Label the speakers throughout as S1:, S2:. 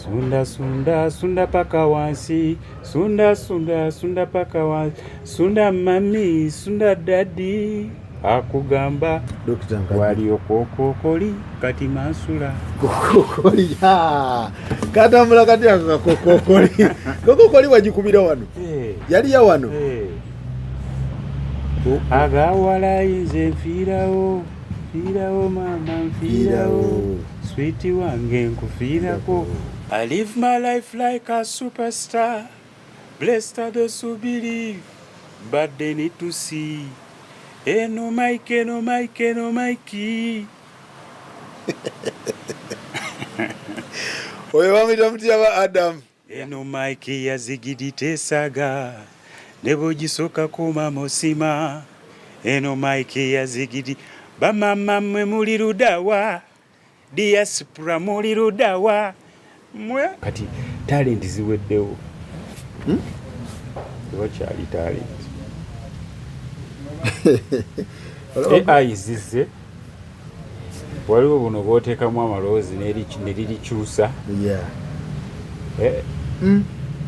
S1: Sunda sunda sunda paka wansi, sunda sunda sunda paka wansi, sunda mami, sunda daddy. Akugamba waliyo kokokoli kati mansula
S2: kokokoli katambula kati ako kokokoli kokokoli wagikubira wano yali ya wano
S1: agawala nze nfiirawo nfiirawo mama nfiirawo sweetie wange nkufiirako. I live my life like a superstar, blessed are those who believe but they need to see. Eno Mike, eno Mike, eno Mike.
S2: Oyo bamuyita Mutyaba Adam.
S1: Eno Mike yazigidi tesaga, nebogisoka kuma mosima. Eno Mike yazigidi, bamama mwe muli ludawa, diaspora muli ludawa. Mwe kati talent ziweddewo. Tewakyali talent. AI zize waliwo buno bw'oteekamu amaloboozi ne lirikyusa.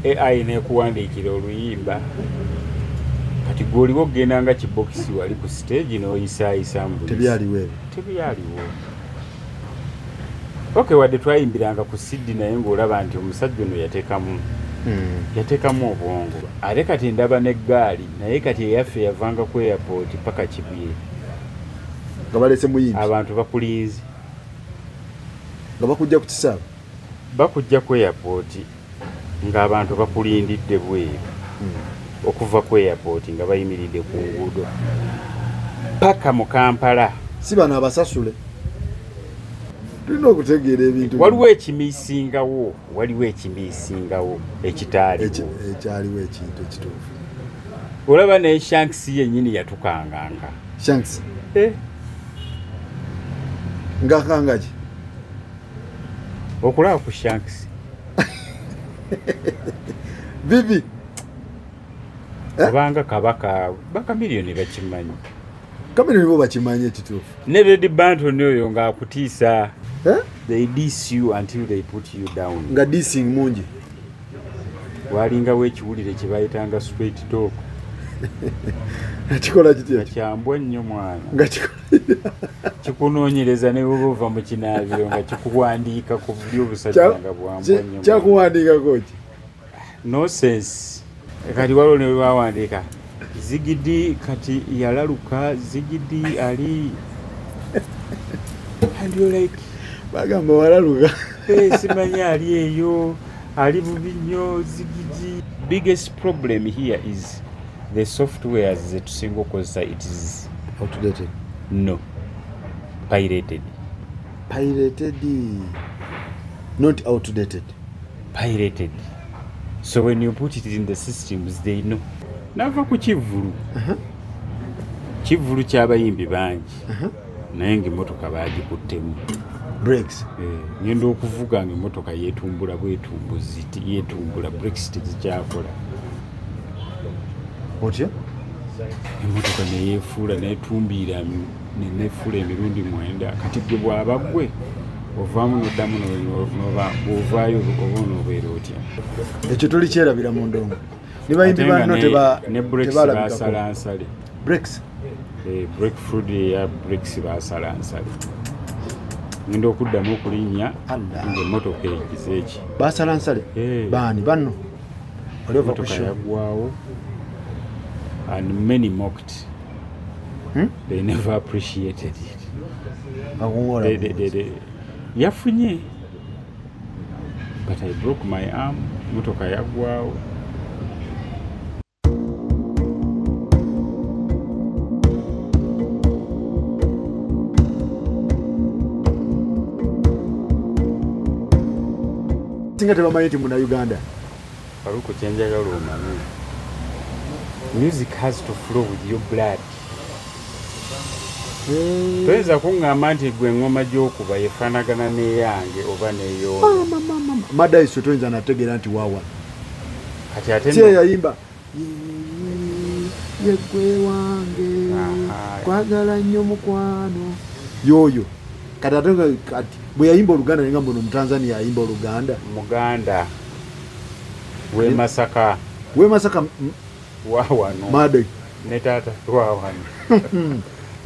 S1: AI n'ekuwandiikira oluyimba. Kati gwe oliwo ogenda nga kibokisi wali ku stage n'oyisaayisa mbu
S2: tebyaliwo ebyo.
S1: Tebyaliwo. Okay, wadde twayimbiranga ku CD naye ng'olaba nti omusajja ono yateekamu yateekamu obwongo. Ate kati ndaba n'eggaali naye kati eyaffe yavanga ku airport paka Kibuye.
S2: Nga balese muyimbi.
S1: Abantu bakulinze.
S2: Nga bakujja ku kisaawe.
S1: Bakujja ku airport ng'abantu bakulindidde bweru. Okuva ku airport nga bayimiridde ku nguudo paka mu Kampala.
S2: Si bano abasasule. Tulina okutegeera ebintu.
S1: Waliwo ekimisingawo, waliwo ekimisingawo ekitaaliwo.
S2: Ekyaliwo ekintu ekituufu.
S1: Olaba ne Shanks yennyini yatukanganga.
S2: Shanks? Ngakanga ki?
S1: Okulaba ku Shanks.
S2: Bibi.
S1: Kubanga kabaka bakamiliyoni bakimanyi.
S2: Kamiliyoni bo bakimanyi ekituufu.
S1: Ne Red Banton oyo ng'akutiisa. They diss you until they put you down.
S2: Nga dissing mungi.
S1: Walingawo ekiwulire kye bayitanga straight talk.
S2: Kikola kitya?
S1: Kyambwa nnyo mwana.
S2: Nga kikola
S1: kikunoonyereza ne bw'oba ova mu kinaabiro nga kikuwandiika ku buli obusajja nga bwambwa nnyo.
S2: Kyakuwandiikako ki?
S1: Nonsense. Kati waliwo ne bawandiika Zigidi kati yalaluka, Zigidi ali and you're like
S2: bagamba walaluka.
S1: Simanyi ali eyo ali bubi nnyo Zigidi. Biggest problem here is the softwares zetusinga okukozesa, it is
S2: outdated.
S1: No, pirated.
S2: Pirated, not outdated.
S1: Pirated. So when you put it in the systems, they know. Nava ku kivvulu. Kivvulu ky'abayimbi bangi. Naye ng'emmotoka baagikuttemu.
S2: Brakes.
S1: Ngenda okuvuga ng'emmotoka yeetumbula bwetumbuzi, yeetumbula, brakes tezikyakola.
S2: Otya?
S1: Emmotoka ne yeefuula neetumbiira neefuula emirundi 9. Kati gwe bw'aba ggwe ovaamu n'oddamu bw'ovaayo oba onoobeera otya?
S2: Ekyo tolikyerabira mu ndongo. Ne bayimbi banno
S1: ne brakes baasala nsale.
S2: Brakes?
S1: Brake fluid eya brakes baasala nsale. Ngenda okuddamu okulinnya ng'emmotoka egize eki.
S2: Baasala nsale? Baani banno? Oli ova ku
S1: Emmotoka
S2: show.
S1: yaggwawo and many mocked. They never appreciated it. Yafunye. But I broke my arm, emmotoka yaggwawo.
S2: Singa tebamanyi nti Munnayuganda.
S1: Faruku kyenjagala omanye. Music has to flow with your blood. Toyinza kuŋŋamba nti gwe eŋŋoma gy'okuba yefaanagana n'eyange oba n'ey'ono.
S2: Madaiso toyinza nategeera nti waawa.
S1: Kati ate
S2: Si yayimba ye gwe wange kwagala nnyo mukwano y'oyo. Kati ate kati bwe yayimba Oluganda nenga mbuno Mutanzania ayimba Oluganda.
S1: Muganda we Masaka.
S2: We Masaka
S1: wa wano.
S2: Made.
S1: Ne taata wa wano.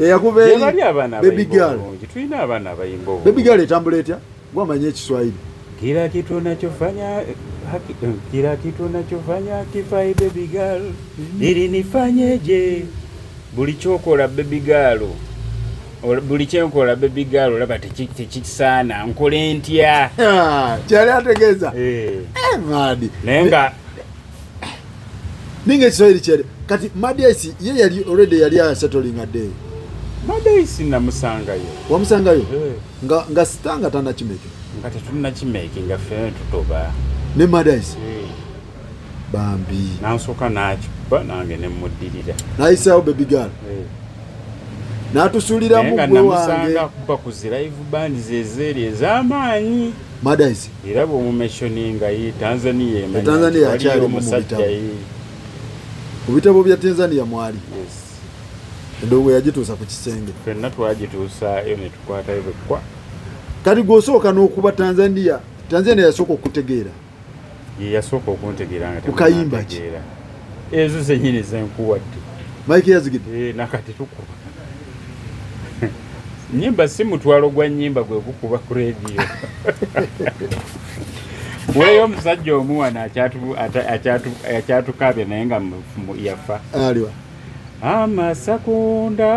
S2: Eyakuba
S1: eri abaana
S2: baby girl.
S1: Tulina abaana abayimba obulungi.
S2: Baby girl etambula etya? Gwamanya Ekiswahili.
S1: Kila kitu unachofanya kila kitu unachofanya kifai baby girl. Ili nifanyeje? Buli kyokola baby girl. Buli kyenkola baby girl olaba tekisaana nkole ntya.
S2: Kyali ategeeza. Madi.
S1: Naye nga
S2: ninga Ekiswahili kyali. Kati Madiasi ye yali already yali settling a day.
S1: Madiasi namusangayo.
S2: Wamusangayo? Nga sitanga tanda chimeke.
S1: Nga tetunnakimeke nga ffe tutoba.
S2: Ne Madiasi? Bambi.
S1: Nansooka n'akikuba nange ne mmuddirira.
S2: N'ayisaawo baby girl. N'atusuuliramu gwe wange.
S1: Namusanga akuba ku zi live band zezeeri ez'amaanyi.
S2: Madiasi.
S1: Era bw'omumentioninga ye Tanzania emanyi.
S2: Tanzania akyali mu bitabo. Mu bitabo bya Tanzania mwali.
S1: Yes.
S2: Endongo yagituusa ku kisenge.
S1: Ffenna twagituusaayo ne tukwatayo bwe.
S2: Kati gw'osooka n'okuba Tanzania, Tanzania yasooka okutegeera.
S1: Ye yasooka okuntegeera nga
S2: Kukayimba ki?
S1: Ezo zennyini ze nkuwadde.
S2: Mike Yazigidi.
S1: Nakati tukuba. Nnyimba si mutwalo gwa nnyimba gwe gukuba ku rediyo. Weeyo omusajja omu wano akyatukaabya naye nga yafa.
S2: Aliwa.
S1: Amasakunda.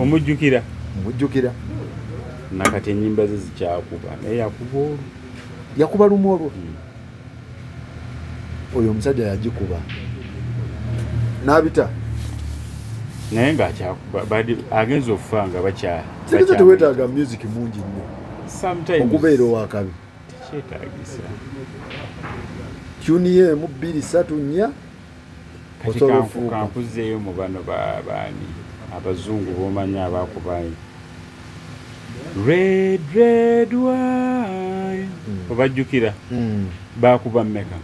S1: Omujjukira.
S2: Omujjukira.
S1: Nakati ennyimba ze zikyakuba naye yakuba olwo.
S2: Yakuba lumu olwo. Oyo omusajja yagikuba. N'abita.
S1: Naye ng'akyakuba agenza okufa nga bakyali.
S2: Sinza teweetaaga music mungi nnyo.
S1: Sometimes.
S2: Okubeera owakabi.
S1: Tekyetaagisa.
S2: Tune ye emu 2 3 4.
S1: Kati kankuzeeyo mu bano baani abazungu b'omanyi abakubayo. Red red wine. Obajjukira? Baakuba mmeka?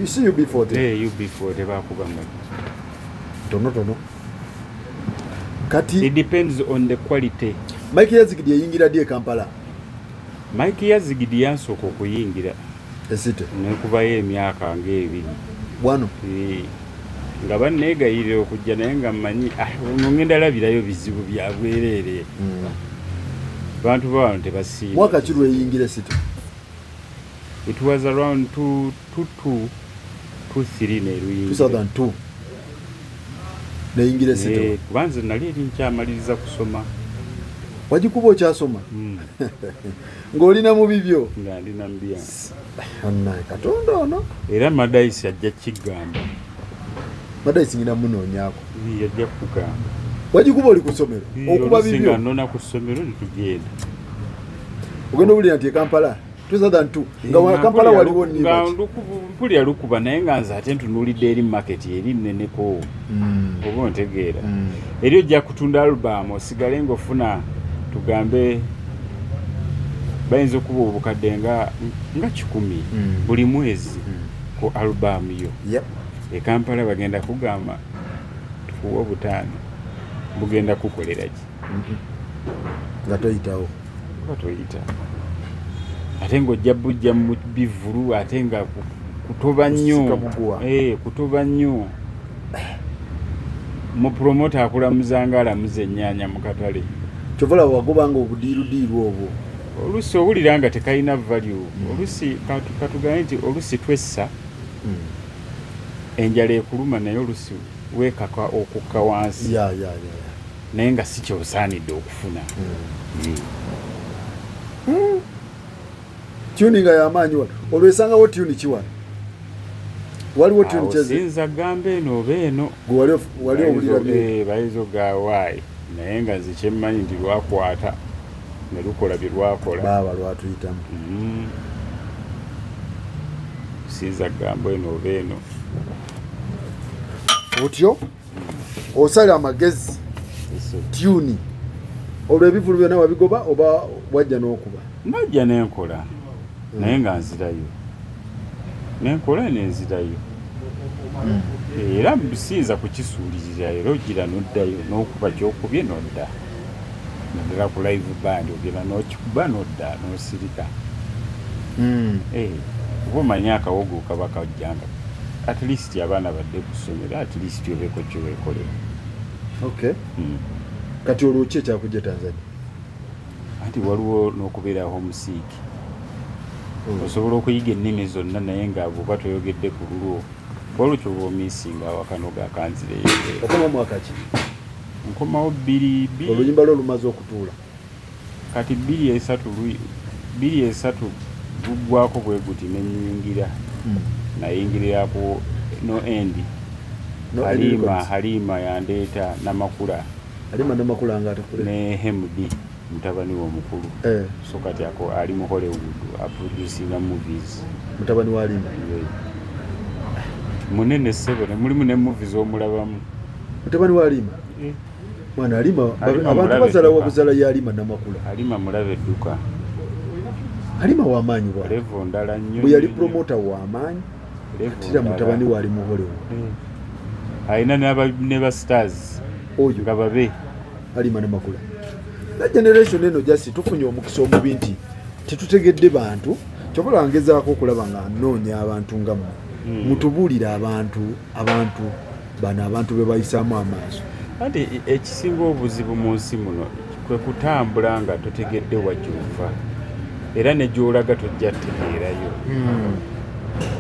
S2: You see UB40?
S1: UB40 baakuba mmeka?
S2: Tono. Kati
S1: it depends on the quality.
S2: Mike Yazigidi yayingira ddi e Kampala?
S1: Mike Yazigidi yansooka okuyingira.
S2: Esite.
S1: Nekubayo emyaka ng'ebiri.
S2: Wano.
S1: Nga banneegayirira okujja naye nga mmanyi ngenda labirayo bizibu bya bwereere. Bantu bawano tebasiima.
S2: Mwaka ki lweyingira esite?
S1: It was around 2 2 2 3 neruyingira.
S2: 2002. Neyingira esite.
S1: Kubanze nali eri nkyamaliriza kusoma.
S2: Wagikuba okyasoma? Ng'olina mu bibyo?
S1: Nga ndina mu byange.
S2: Annaye Katonda ono.
S1: Era Madaisi ajja kigamba.
S2: Madaisi ngina munoonyaako.
S1: Yajja kugamba.
S2: Wagikuba oli ku ssomero? Okuba bibyo?
S1: Nga nnona ku ssomero ne tugenda.
S2: Ogenda owulira nti e Kampala 2002 nga Kampala waliwo
S1: nnimba ki? Mpulira lukuba naye nga nze ate ntunuulidde eri market eri nneneko. Oba ontegeera. Eri ojja kutunda album osigale ng'ofuna tugambe bayinza okuba obukadde nga 100 buli mwezi ku album yo. E Kampala bagenda kugamba tukuwa 5 bugenda kukolera ki?
S2: Nga toyitawo.
S1: Nga toyita. Ate ng'ojja bujja mu bivulu ate nga kutoba nnyo. Kutoba nnyo. Mu promoter akulamuzanga alamuza ennyaanya mu katale.
S2: Kyova olaba wagobanga obudiirudiiru obwo.
S1: Oluusi owulira nga tekalina value. Oluusi katugambe nti oluusi twessa enjala ekuluma naye oluusi weekaka okukka wansi. Naye nga si ky'osaanidde okufuna.
S2: Tune nga y'amaanyi wano. Olwesangawo tune ki wano? Waliwo tune kyeze?
S1: Sinza gamba eno oba eno.
S2: Gwe wali owulira bye?
S1: Bayinza ogawaayi. Naye nga nze kye mmanyi nti lwakwata ne lukola bye lwakola.
S2: Baaba lwatuyitamu.
S1: Sinza gamba eno oba eno.
S2: Otyo osala amagezi tune olwo ebivulu byonna wabigoba oba wajja n'okuba?
S1: Najja nenkola naye nga nzirayo. Nenkola nenzirayo. Era siyinza kukisuulirira, era ogira n'oddayo n'okuba kyokubye n'odda, naddala ku live band ogenda n'okikuba n'odda n'osirika. Oba omanyi akawogo kaba kajjanga, at least abaana badde ku ssomero, at least obeeko kyeweekolera.
S2: Okay. Kati olwo ki ekyakujja Tanzania?
S1: Anti waliwo n'okubeera homesick. Osobola okuyiga ennimi zonna, naye nga bw'oba toyogedde ku lulwo, waliwo kyoba omissinga awakano gakanzireyo.
S2: Okoma mwaka ki?
S1: Nkomawo bbiri bbiri.
S2: Oluyimba lwo lumaze okutuula?
S1: Kati 2003, 2003 guggwako bwe guti nenyingira. Nayingirira ku No End.
S2: No End
S1: Halima.
S2: Records.
S1: Halima yandeeta Namakula.
S2: Halima Namakula nga atakule.
S1: Ne Hemdi mutabani we omukulu. So kati ako ali mu Hollywood aproducinga movies.
S2: Mutabani wa Halima?
S1: Yeah. Munene ssebo, ne mulimu ne movies omulabamu.
S2: Mutabani wa Halima?
S1: Eh.
S2: Mwana Halima,
S1: Halima
S2: abantu
S1: mulabe
S2: bazala
S1: edduka.
S2: Wabuzala ya Halima Namakula.
S1: Halima mulabe edduka.
S2: Halima w'amaanyi bwana.
S1: Level ndala nnyo.
S2: Bwe yali
S1: nnyo.
S2: promoter w'amaanyi,
S1: Level
S2: atira
S1: ndala.
S2: Mutabani we ali mu Hollywood.
S1: Alina ne ba stars.
S2: Oyo.
S1: Nga babe.
S2: Halima Namakula. Na generation eno just tufunye omukisa omubi nti tetutegedde bantu. Kyobola ngezaako okulaba nga nnoonya abantu nga mmwe. Mutubuulire abantu bano, abantu be bayisaamu amaaso.
S1: Anti ekisinga obuzibu mu nsi muno kwe kutambula nga totegedde wa gy'ova, era ne gy'olaga tojja kutegeerayo.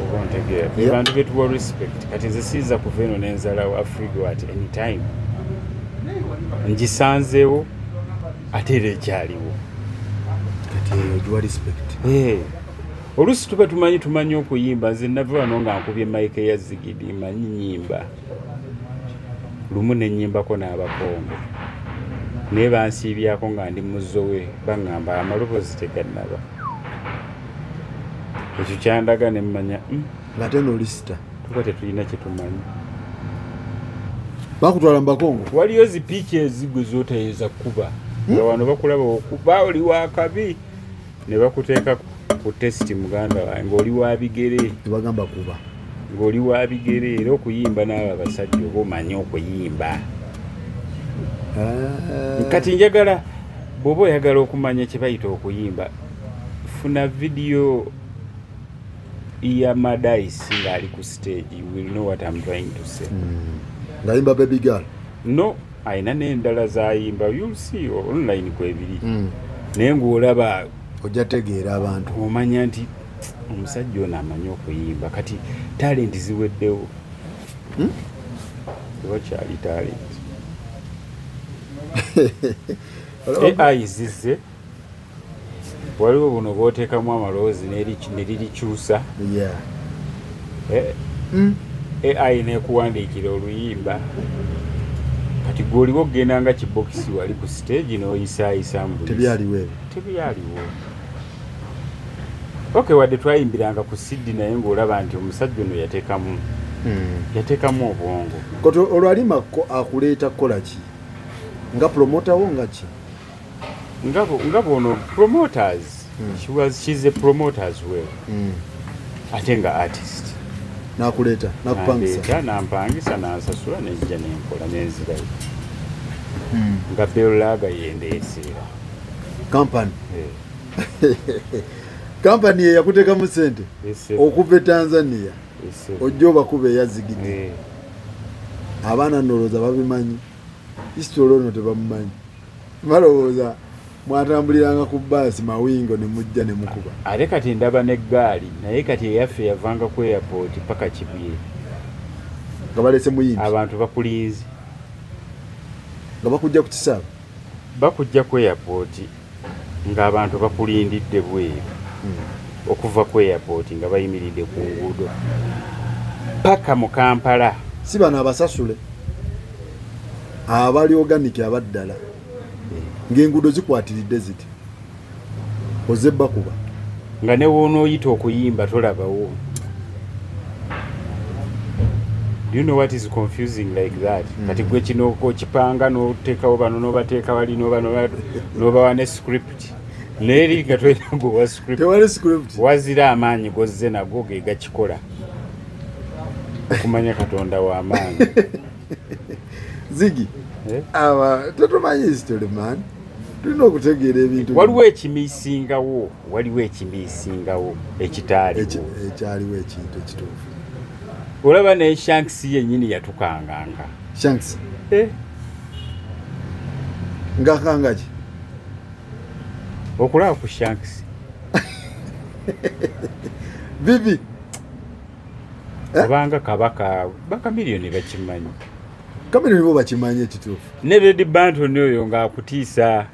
S1: Oba ontegeera? Abantu betuwa respect. Kati nze siyinza kuva eno n'enzalawo Afrigo at any time, ngisanzeewo ate era ekyaliwo.
S2: Kati eyo giwa respect.
S1: Oluusi tuba tumanyi okuyimba. Nze nava wano nga nkubye mic ya Zigidi, manyi nyimba lumu ne nnyimbako n'Abakongo, naye bansiibyako nga ndi muzowe, baŋŋamba amaloboozi tegannaba. Ekyo kyandaga ne mmanya,
S2: Ng'ate n'olisita.
S1: Tuba tetulina kye tumanyi.
S2: Bakutwala mu Bakongo?
S1: Waliyo zi piiki ezigwe z'otayinza kukuba. Nga wano bakulaba okuba oli wa kabi, ne bakuteeka ku test, muganda wange, ng'oli wa bigere.
S2: Ne bagamba kuba.
S1: Ng'oli wa bigere, era okuyimba n'abo abasajja oba omanyi okuyimba. Kati njagala bw'oba oyagala okumanya kye bayita okuyimba, funa vidiyo ya Madaisi ng'ali ku stage, you will know what I'm trying to say.
S2: Ng'ayimba Baby Girl?
S1: No, ayina n'endala z'ayimba, you'll see online kwebiri. Naye ng'olaba
S2: ojja tegeera abantu.
S1: Omanya nti omusajja ono amanyi okuyimba. Kati talent ziweddewo. Tewakyali talent. AI zizze, waliwo buno bw'oteekamu amaloboozi ne lirikyusa. AI n'ekuwandiikira oluyimba. Kati gwe oliwo ogenda nga kibokisi wali ku stage n'oyisaayisa mu buli
S2: Tebyaliwo ebyo.
S1: Tebyaliwo. Okay, wadde twayimbiranga ku CD, naye ng'olaba nti omusajja ono yateekamu obwongo.
S2: Kati olwo Halima akuleeta kukola ki? Nga promoter wo nga ki?
S1: Nga bono promoters. She's a promoter as well. Ate nga artist.
S2: N'akuleeta, n'akupangisa.
S1: N'andeeta, n'ampangisa, n'ansasula, nenzija nenkola nenzirayo. Nga Bellaga yendeeseera.
S2: Company. Company ye yakuteekamu ssente okuva e Tanzania. Ojja obakuba eya Zigidi. Abaana ndowooza babimanyi. History ono tebamumanyi. Balowooza mwatambuliranga ku bbaasi Mawingo ne mujja ne mukuba.
S1: Ate kati ndaba n'eggaali, naye kati eyaffe yavanga ku airport paka Kibuye.
S2: Nga balese muyimbi.
S1: Abantu bakulinze.
S2: Nga bakujja ku kisaawe?
S1: Bakujja ku airport ng'abantu bakulindidde bweru. Okuva ku airport nga bayimiridde ku nguudo paka mu Kampala.
S2: Si bano abasasule abali organic abaddala ng'enguudo zikwatiridde ziti oze bakuba.
S1: Nga ne w'onooyita okuyimba tolabawo. Do you know what is confusing like that? Kati gwe kino okipanga n'oteekawo bano n'obateeka wali n'obawa ne script. Naye eri nga tolina gwe wa script.
S2: Tewali script.
S1: Wazira amaanyi gozze nago ge gakikola. Okumanya Katonda w'amaanyi.
S2: Ziggy, aba tetumanyi history man. Tulina okutegeera ebintu.
S1: Waliwo ekimisingawo, waliwo ekimisingawo ekitaaliwo.
S2: Ekyaliwo ekintu ekituufu.
S1: Olaba ne Shanks yennyini yatukanganga.
S2: Shanks? Ngakanga ki?
S1: Okulaba ku Shanks.
S2: Bibi.
S1: Kubanga kabaka bakamiliyoni bakimanyi.
S2: Kamiliyoni bo bakimanyi ekituufu.
S1: Ne Red Banton oyo ng'akutiisa.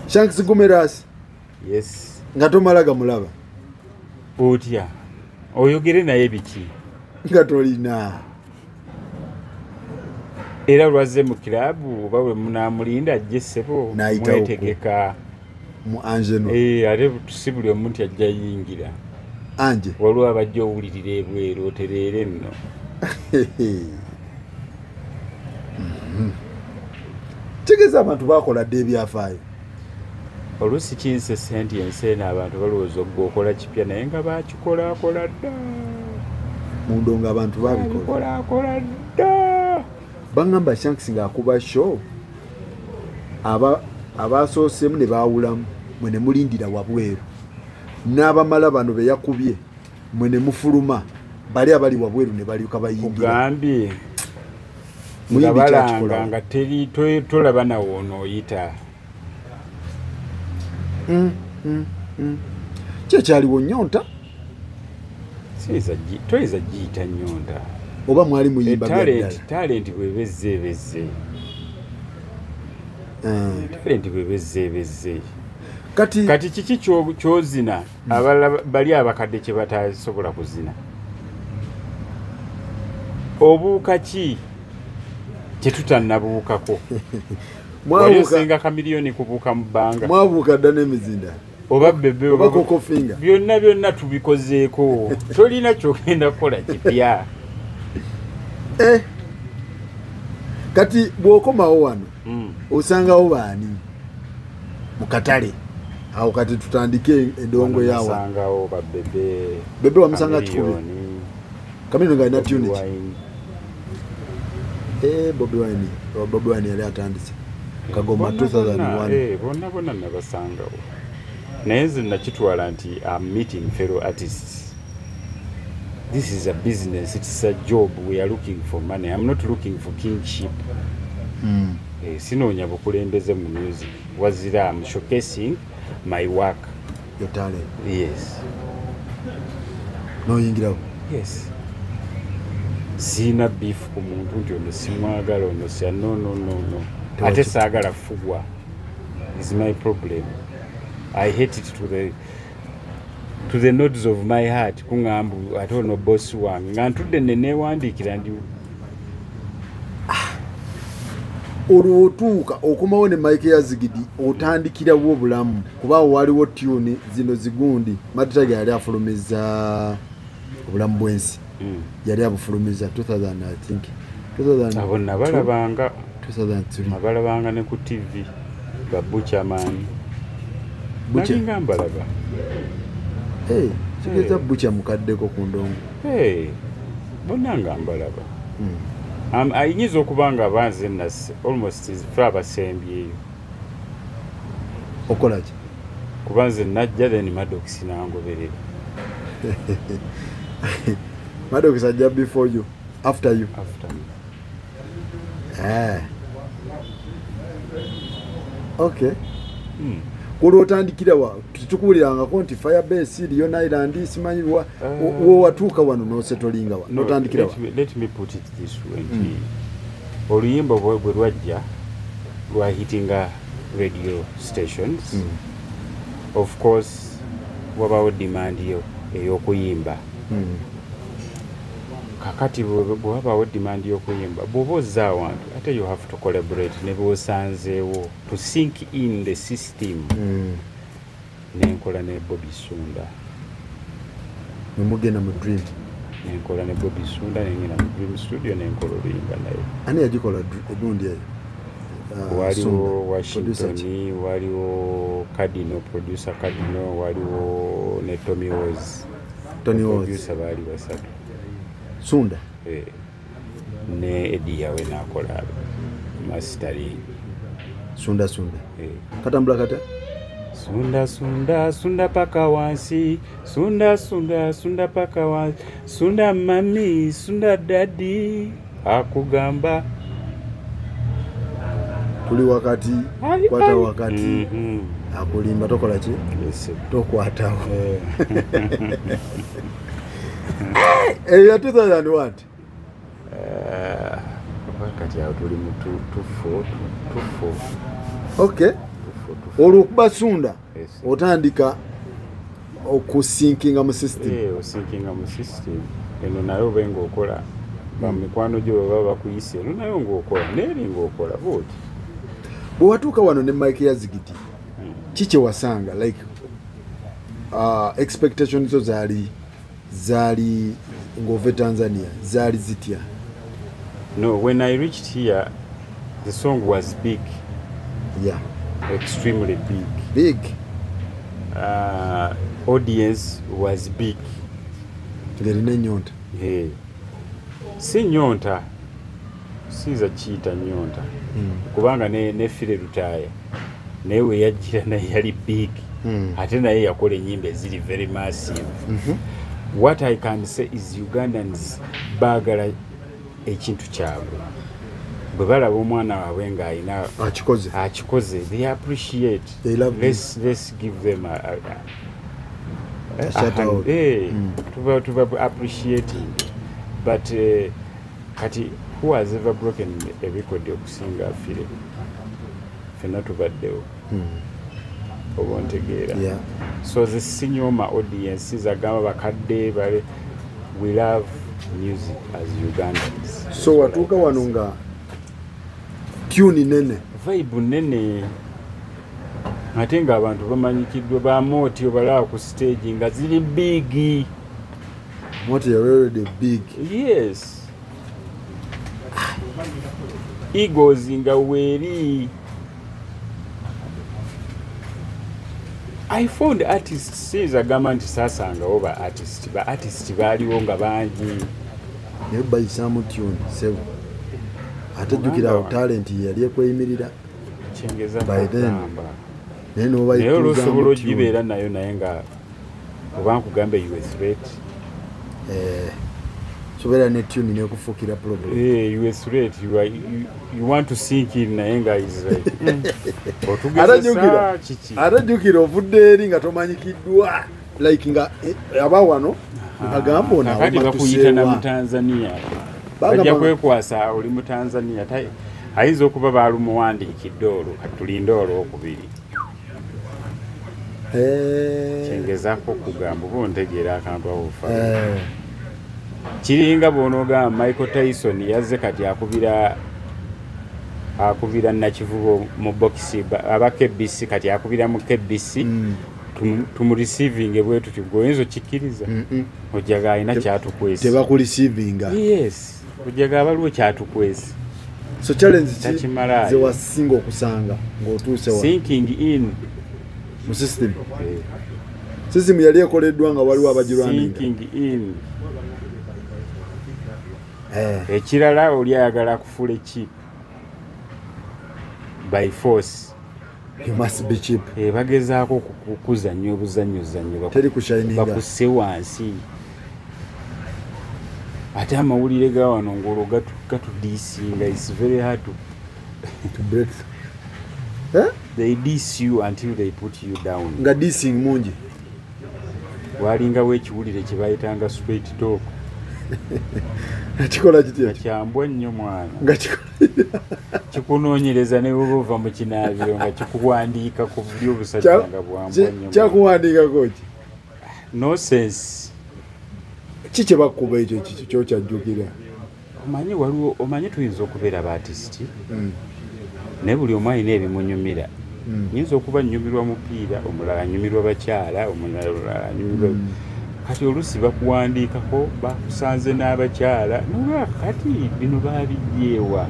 S2: Shanks Gumeras.
S1: Yes.
S2: Nga tomala gamulaba.
S1: Otya. Oyogere naye biki?
S2: Nga tolina.
S1: Era lwazze mu kilabu oba we munaamulinda ajje ssebo mwetegeka.
S2: Mu Anje no.
S1: Ate si buli omu nti ajja yingira.
S2: Anje.
S1: Waliwo abajja owulirira ebweru otereere nno.
S2: Kitegeeza abantu baakola dda ebyafaayo.
S1: Oluusi kinsesa nti ensi eno abantu balowooza ggwe okola kipya naye nga baakikolakola dda.
S2: Mu ndongo abantu baabikola.
S1: Baabikolakola dda.
S2: Bangamba Shanks ng'akuba show abasooseemu ne baawulamu mwe ne mulindira wabweru n'abamala bano be yakubye mwe ne mufuluma bali abali wabweru ne balyoka bayingira.
S1: Kugambye nga balanga nga teri tolaba nawo onooyita.
S2: Ki ekyaliwo nnyonta?
S1: Toyinza giyita nnyonta.
S2: Oba mwali muyimba bya ddala.
S1: Talenti bw'eba ezze ebezze. Talenti bw'eba ezze ebezze. Kati kiki ky'ozina abalala bali abakadde kye batasobola kuzina? Obuuka ki kye tutannabuukako? Wali osinga Kamiliyoni kubuuka mu bbanga.
S2: Mwabuuka dda n'emizinda.
S1: Oba Bebe
S2: oba Coco Finger.
S1: Byonna byonna tubikozeeko. Tolina ky'ogenda kukola kipya.
S2: Kati bw'okomawo wano osangawo baani mu katale? Awo kati tutandike endongo yawa.
S1: Osangawo ba Bebe.
S2: Bebe wamusanga kikumi. Kamiliyoni ng'alina tune ki? Bobi Wine. Bobi Wine yali atandise. Kagoma 2001.
S1: Bonna bonna nabasangawo. Naye nze nakitwala nti I'm meeting fellow artists. This is a business, it's a job, we are looking for money. I'm not looking for kingship. Sinoonya bukulembeze mu music. Wazira, I'm showcasing my work.
S2: Your talent.
S1: Yes.
S2: N'oyingirawo?
S1: Yes. Sina beef ku muntu nti ono simwagala ono sya no no no no. Ate saagala fugwa. Is my problem. I hate it to the nodes of my heart. Kuŋŋamba ate ono boss wange nga ntudde ne neewandiikira ndi
S2: olwo otuuka okomawo ne Mike Yazigidi otandikirawo obulamu kuba waliwo tune zino zigundi Mad yali afulumiza obulamu bw'ensi. Yali abufulumiza 2000 I think 2000.
S1: Abo nabalabanga
S2: 2003
S1: nabalabanga ne ku TV ba Butcherman.
S2: Butcher
S1: nalinga mbalaba.
S2: Kigeza Butcher mukaddeko ku ndongo.
S1: Bonna nga mbalaba. Ayinza okuba nga banze almost ffe abasembyeyo.
S2: Okola ki?
S1: Kuba nze najja then Maddox n'angoberera.
S2: Maddox ajja before you, after you.
S1: After me.
S2: Okay. Olwo otandikira wa? Tukuwulirangako nti Firebase, Leon Island, simanyi wa watuuka wano n'osetolinga wa? N'otandikira wa?
S1: Let me put it this way. Oluyimba bwe lwajja lwahitinga radio stations. Of course wabawo demand yo ey'okuyimba. Kakati bwe wabawo demand y'okuyimba bw'oba ozza awantu ate you have to collaborate ne bw'osanzeewo to sink in the system. Nenkola ne Bobby Sunda.
S2: Nemugenda mu Dream.
S1: Nenkola ne Bobby Sunda nengenda mu Dream Studio nenkola oluyimba naye.
S2: Ani yagikola egundi eyo?
S1: Waliwo Washington, waliwo Cardino, producer Cardino, waliwo ne Tommy Oz.
S2: Tony Oz.
S1: Producer baali basatu.
S2: Sunda.
S1: Ne Eddie yawe nakola mastering.
S2: Sunda sunda. Katambula kata?
S1: Sunda sunda sunda paka wansi, sunda sunda sunda paka wansi, sunda mami, sunda daddy, akugamba
S2: tuli wakati, kwata wakati, akulimba tokola ki?
S1: Yes.
S2: Tokwatawo. Eh, 2000 what?
S1: Kati awo tuli mu 24 24.
S2: Okay. Olwokuba sunda otandika okusinkinga mu system.
S1: Osinkinga mu system. Eno naye obe ng'okola bamikwano gyo baba bakuyise, eno nayo ng'okola neeri ng'okola bw'oti.
S2: Bwe watuuka wano ne Mike Yazigiti, ki kye wasanga? Like expectations zo zaali ng'ova e Tanzania zaali zitya?
S1: No, when I reached here, the song was big.
S2: Yeah.
S1: Extremely big.
S2: Big.
S1: Audience was big.
S2: Ng'erina ennyonta.
S1: Hey. Si nnyonta. Siyinza kiyita nnyonta. Kubanga ne Philly Lutaaya naye we yajjira naye yali big. Ate naye yakola ennyimba eziri very massive. What I can say is Ugandans baagala ekintu kyabwe. Bwe balaba omwana waabwe ng'alina
S2: akikoze,
S1: they appreciate.
S2: They love
S1: let's give them a
S2: shout out.
S1: Tuba appreciating. But kati who has ever broken a record okusinga Philly? Ffenna tubaddewo. Oba ontegeera.
S2: Yeah.
S1: So the senior audiences agamba bakadde bale, we love music as Ugandans.
S2: So watuuka wano nga tune nene,
S1: vibe nene, ate ng'abantu bamanyikiddwa ba Moti obalaba ku stage nga ziri big.
S2: Moti already big.
S1: Yes. Eagles nga weeri. I found artists, siyinza gamba nti saasangawo ba artist, ba artist baaliwo nga bangi.
S2: Naye bayisaamu tune sebo. Ate jjukira awo talent ye yali ekweyimirira.
S1: Kyengeza
S2: By then.
S1: kugamba.
S2: Naye
S1: Naye
S2: n'obayituuzaamu
S1: olusobola
S2: tune.
S1: ogibeera nayo naye nga oba nkugambe you a threat.
S2: Sobeera ne tune nekufuukira problem.
S1: You a threat. You want to sink in naye nga is like
S2: Ate
S1: otugezesa
S2: jjukira,
S1: kiki?
S2: Ate jjukira ovudde eri nga tomanyikiddwa, like nga aba wano agamba ono
S1: Kakati
S2: awoma
S1: bakuyita na
S2: tuseewa.
S1: mu Tanzania.
S2: Bagamba
S1: Bajja kwekwasa oli mu Tanzania. Ayinza okuba baalumuwandiikidde olwo, katulinde olwokubiri. Kyengezaako okugamba oba ontegeera akantu awo fa. Kiringa bw'onoogamba Michael Tyson yazze kati akubira Nakivubo mu box, aba KBC kati akubira mu KBC. Tumureceivinge bwe tuti, gwe oyinza okikkiriza? Ojjaga alina kyatukwese.
S2: Tebakureceivinga.
S1: Yes, ojjaga abaliwo kyatukwese.
S2: So challenge ki
S1: Takimalaayo.
S2: ze wasinga okusanga ng'otuuse wano?
S1: Sinking in.
S2: Mu system. System yali ekoleddwa nga waliwo abagirwaninga.
S1: Sinking in. Ekirala oli ayagala kufuula cheap by force.
S2: You must be cheap.
S1: Bagezaako okukuzannya obuzannyozannyo
S2: Teri kushininga.
S1: Bakusse wansi. Ate amawulire ga wano ng'olwo gatudiisinga. It's very hard
S2: to break.
S1: They diss you until they put you down.
S2: Nga dissing mungi.
S1: Walingawo ekiwulire kye bayitanga straight talk.
S2: Kikola kitya?
S1: Nga kyambwa nnyo mwana.
S2: Nga kikola
S1: Kikunoonyereza ne bw'oba ova mu kinaabiro nga kikuwandiika ku buli obusajja nga bwambwa nnyo.
S2: Kyakuwandiikako ki?
S1: Nonsense.
S2: Ki kye bakuba ekyo kyokyajjukira?
S1: Omanyi waliwo, omanyi tuyinza okubeera ba artist. Naye buli omu alina ebimunyumira. Nyinza okuba nnyumirwa mupiira, omulala anyumirwa bakyala, omulala anyumirwa Kati oluusi bakuwandiikako bakusanze n'abakyala, noba kati bino baabijjeewa.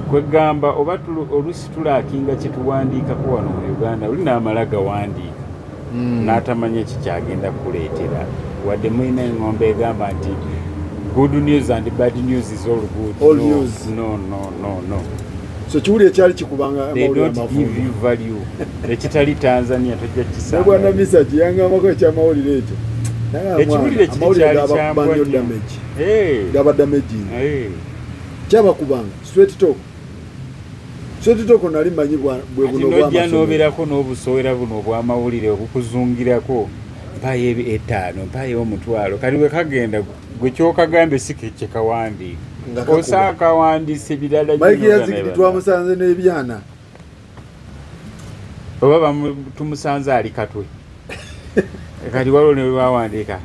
S1: Kwegamba oba oluusi tulackinga kyetuwandiikako wano mu Uganda, oli n'amala gawandiika n'atamanya ekikyagenda kuleetera. Wadde mulina eŋŋombe egamba nti good news and bad news is all good.
S2: All
S1: no,
S2: news.
S1: No, no, no, no.
S2: So kiwuli ekyali kikubanga
S1: They
S2: amawulire
S1: don't give
S2: amavundu.
S1: you value. Ekitali Tanzania tojja
S2: Ne bwana
S1: kisanga.
S2: Misaki yangambako ekyamawulire ekyo. Nagamba
S1: Ekiwulire
S2: mwana,
S1: kiri
S2: amawulire
S1: kyali
S2: gabakuba
S1: kyambwa
S2: nnyo
S1: nnyo.
S2: damage.
S1: Hey.
S2: Gaba damaging.
S1: Hey.
S2: Kyabakubanga straight talk. Straight talk nali manyi bwe
S1: Ati
S2: buno
S1: nojja
S2: obw'amasomero.
S1: n'obeerako n'obusowera buno obw'amawulire obukuzungirako, mpayo 5, mpayo 10,000. Kati bwe kagenda gwe kyokagambye si kye kawandiika,
S2: Nga kakuba.
S1: osanga kawandiise birala
S2: Mike
S1: nnyo
S2: Yazigidi
S1: nga
S2: twamusanze n'ebyana.
S1: Oba tumusanze ali Katwe. Kati waliwo ne bwe bawandiika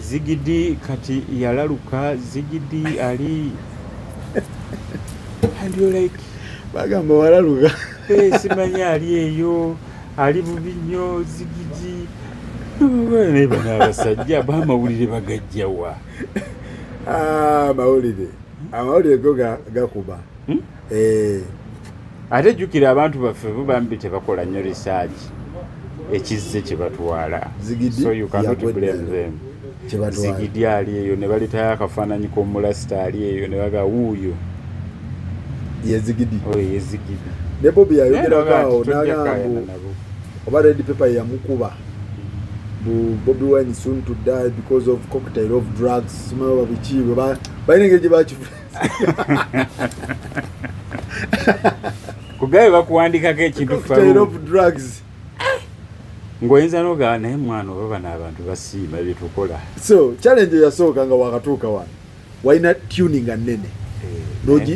S1: Zigidi kati yalaluka, Zigidi ali, and you're like,
S2: Bagamba walaluka.
S1: "Eh, simanyi ali eyo ali bubi nnyo Zigidi." Naye bano abasajja bamawulire bagajjawa?
S2: Ah, amawulire. Amawulire go gakuba.
S1: Hmm?
S2: Eh,
S1: Ate jjukira abantu baffe bo bambi tebakola nnyo research, ekizze kye batwala.
S2: Zigidi
S1: So you cannot
S2: yagwa
S1: blame
S2: eddala.
S1: them.
S2: Kyebatwala.
S1: Zigidi ali eyo, ne baleetayo akafaananyi k'omulasita ali eyo, ne baga wuuyo.
S2: Ye Zigidi.
S1: Oyo ye Zigidi.
S2: Ne Bobi yayogerako awo
S1: Tojja
S2: n'agamba
S1: kaayana
S2: mbu
S1: nabo.
S2: oba Red Pepper yamukuba. Bu Bobi Wine soon to die because of cocktail of drugs. Simanyi oba biki bwe balina engeri gye bakifu.
S1: Kugabe bakuwandikako ekintu
S2: Cocktail
S1: Faru
S2: of drugs.
S1: Ng'oyinza n'ogamba naye mwana oba bano abantu basiima bye tukola.
S2: So challenge eyasooka nga wakatuuka wano, walina tune nga nnene,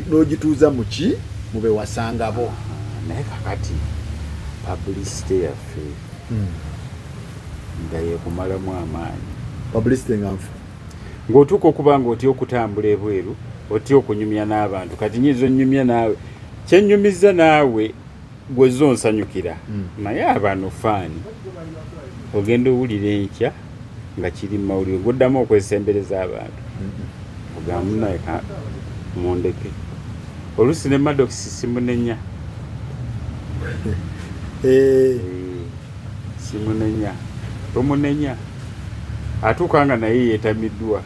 S2: n'ogituuza mu ki mu be wasangabo.
S1: Ah, naye kakati publicity yaffe nga yekumalamu amaanyi.
S2: Publicity nga nfu.
S1: Ng'otuuka okuba nga otya okutambula ebweru, otya okunyumya n'abantu. Kati nyinza onnyumya naawe, kyennyumiza naawe gwe zo nsanyukira, naye abano faani ogenda owulira enkya nga kiri mu mawulire, goddamu okwesembereza abantu, ogamba munaye mundeke. Oluusi ne Maddox simunenya.
S2: Eh,
S1: Eh, simunenya, tomunenya, atuuka nga naye yeetamiddwa,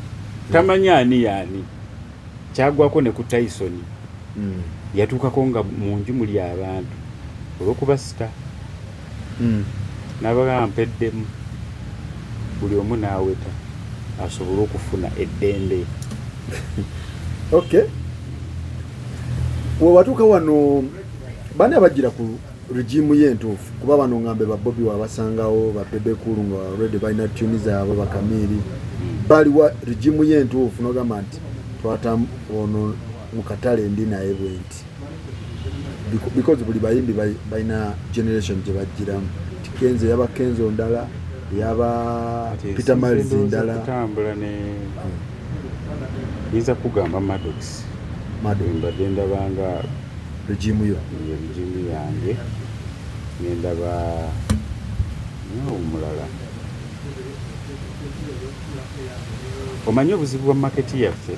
S1: tamanyi ani yaani. Kyagwako ne ku Tyson, yatuukako nga mu nju muli abantu olw'okuba star, n'abagamba mpeddemu, buli omu n'aweta asobole okufuna eddembe.
S2: Okay, wewatuuka wano bani abajjira ku regime ye entuufu? Kuba bano ngambe ba Bobi wabasangawo, ba Bebe Cool nga already balina tune zaabwe, bakamiiri baliwa. Regime ye entuufu nogamba nti twata ono mu katale ndi naye bwe nti, because buli bayimbi balina generation gye bajjiramu. Ti Kenzo yaba Kenzo ndala, yaba
S1: Kati
S2: Peter Miles
S1: ndowooza
S2: ndala.
S1: Kutambula ne yinza kugamba Maddox.
S2: Mado.
S1: Mbadde ndabanga
S2: regime yo.
S1: Ye regime yange, nendaba omulala. Omanyi obuzibu bwa market yaffe?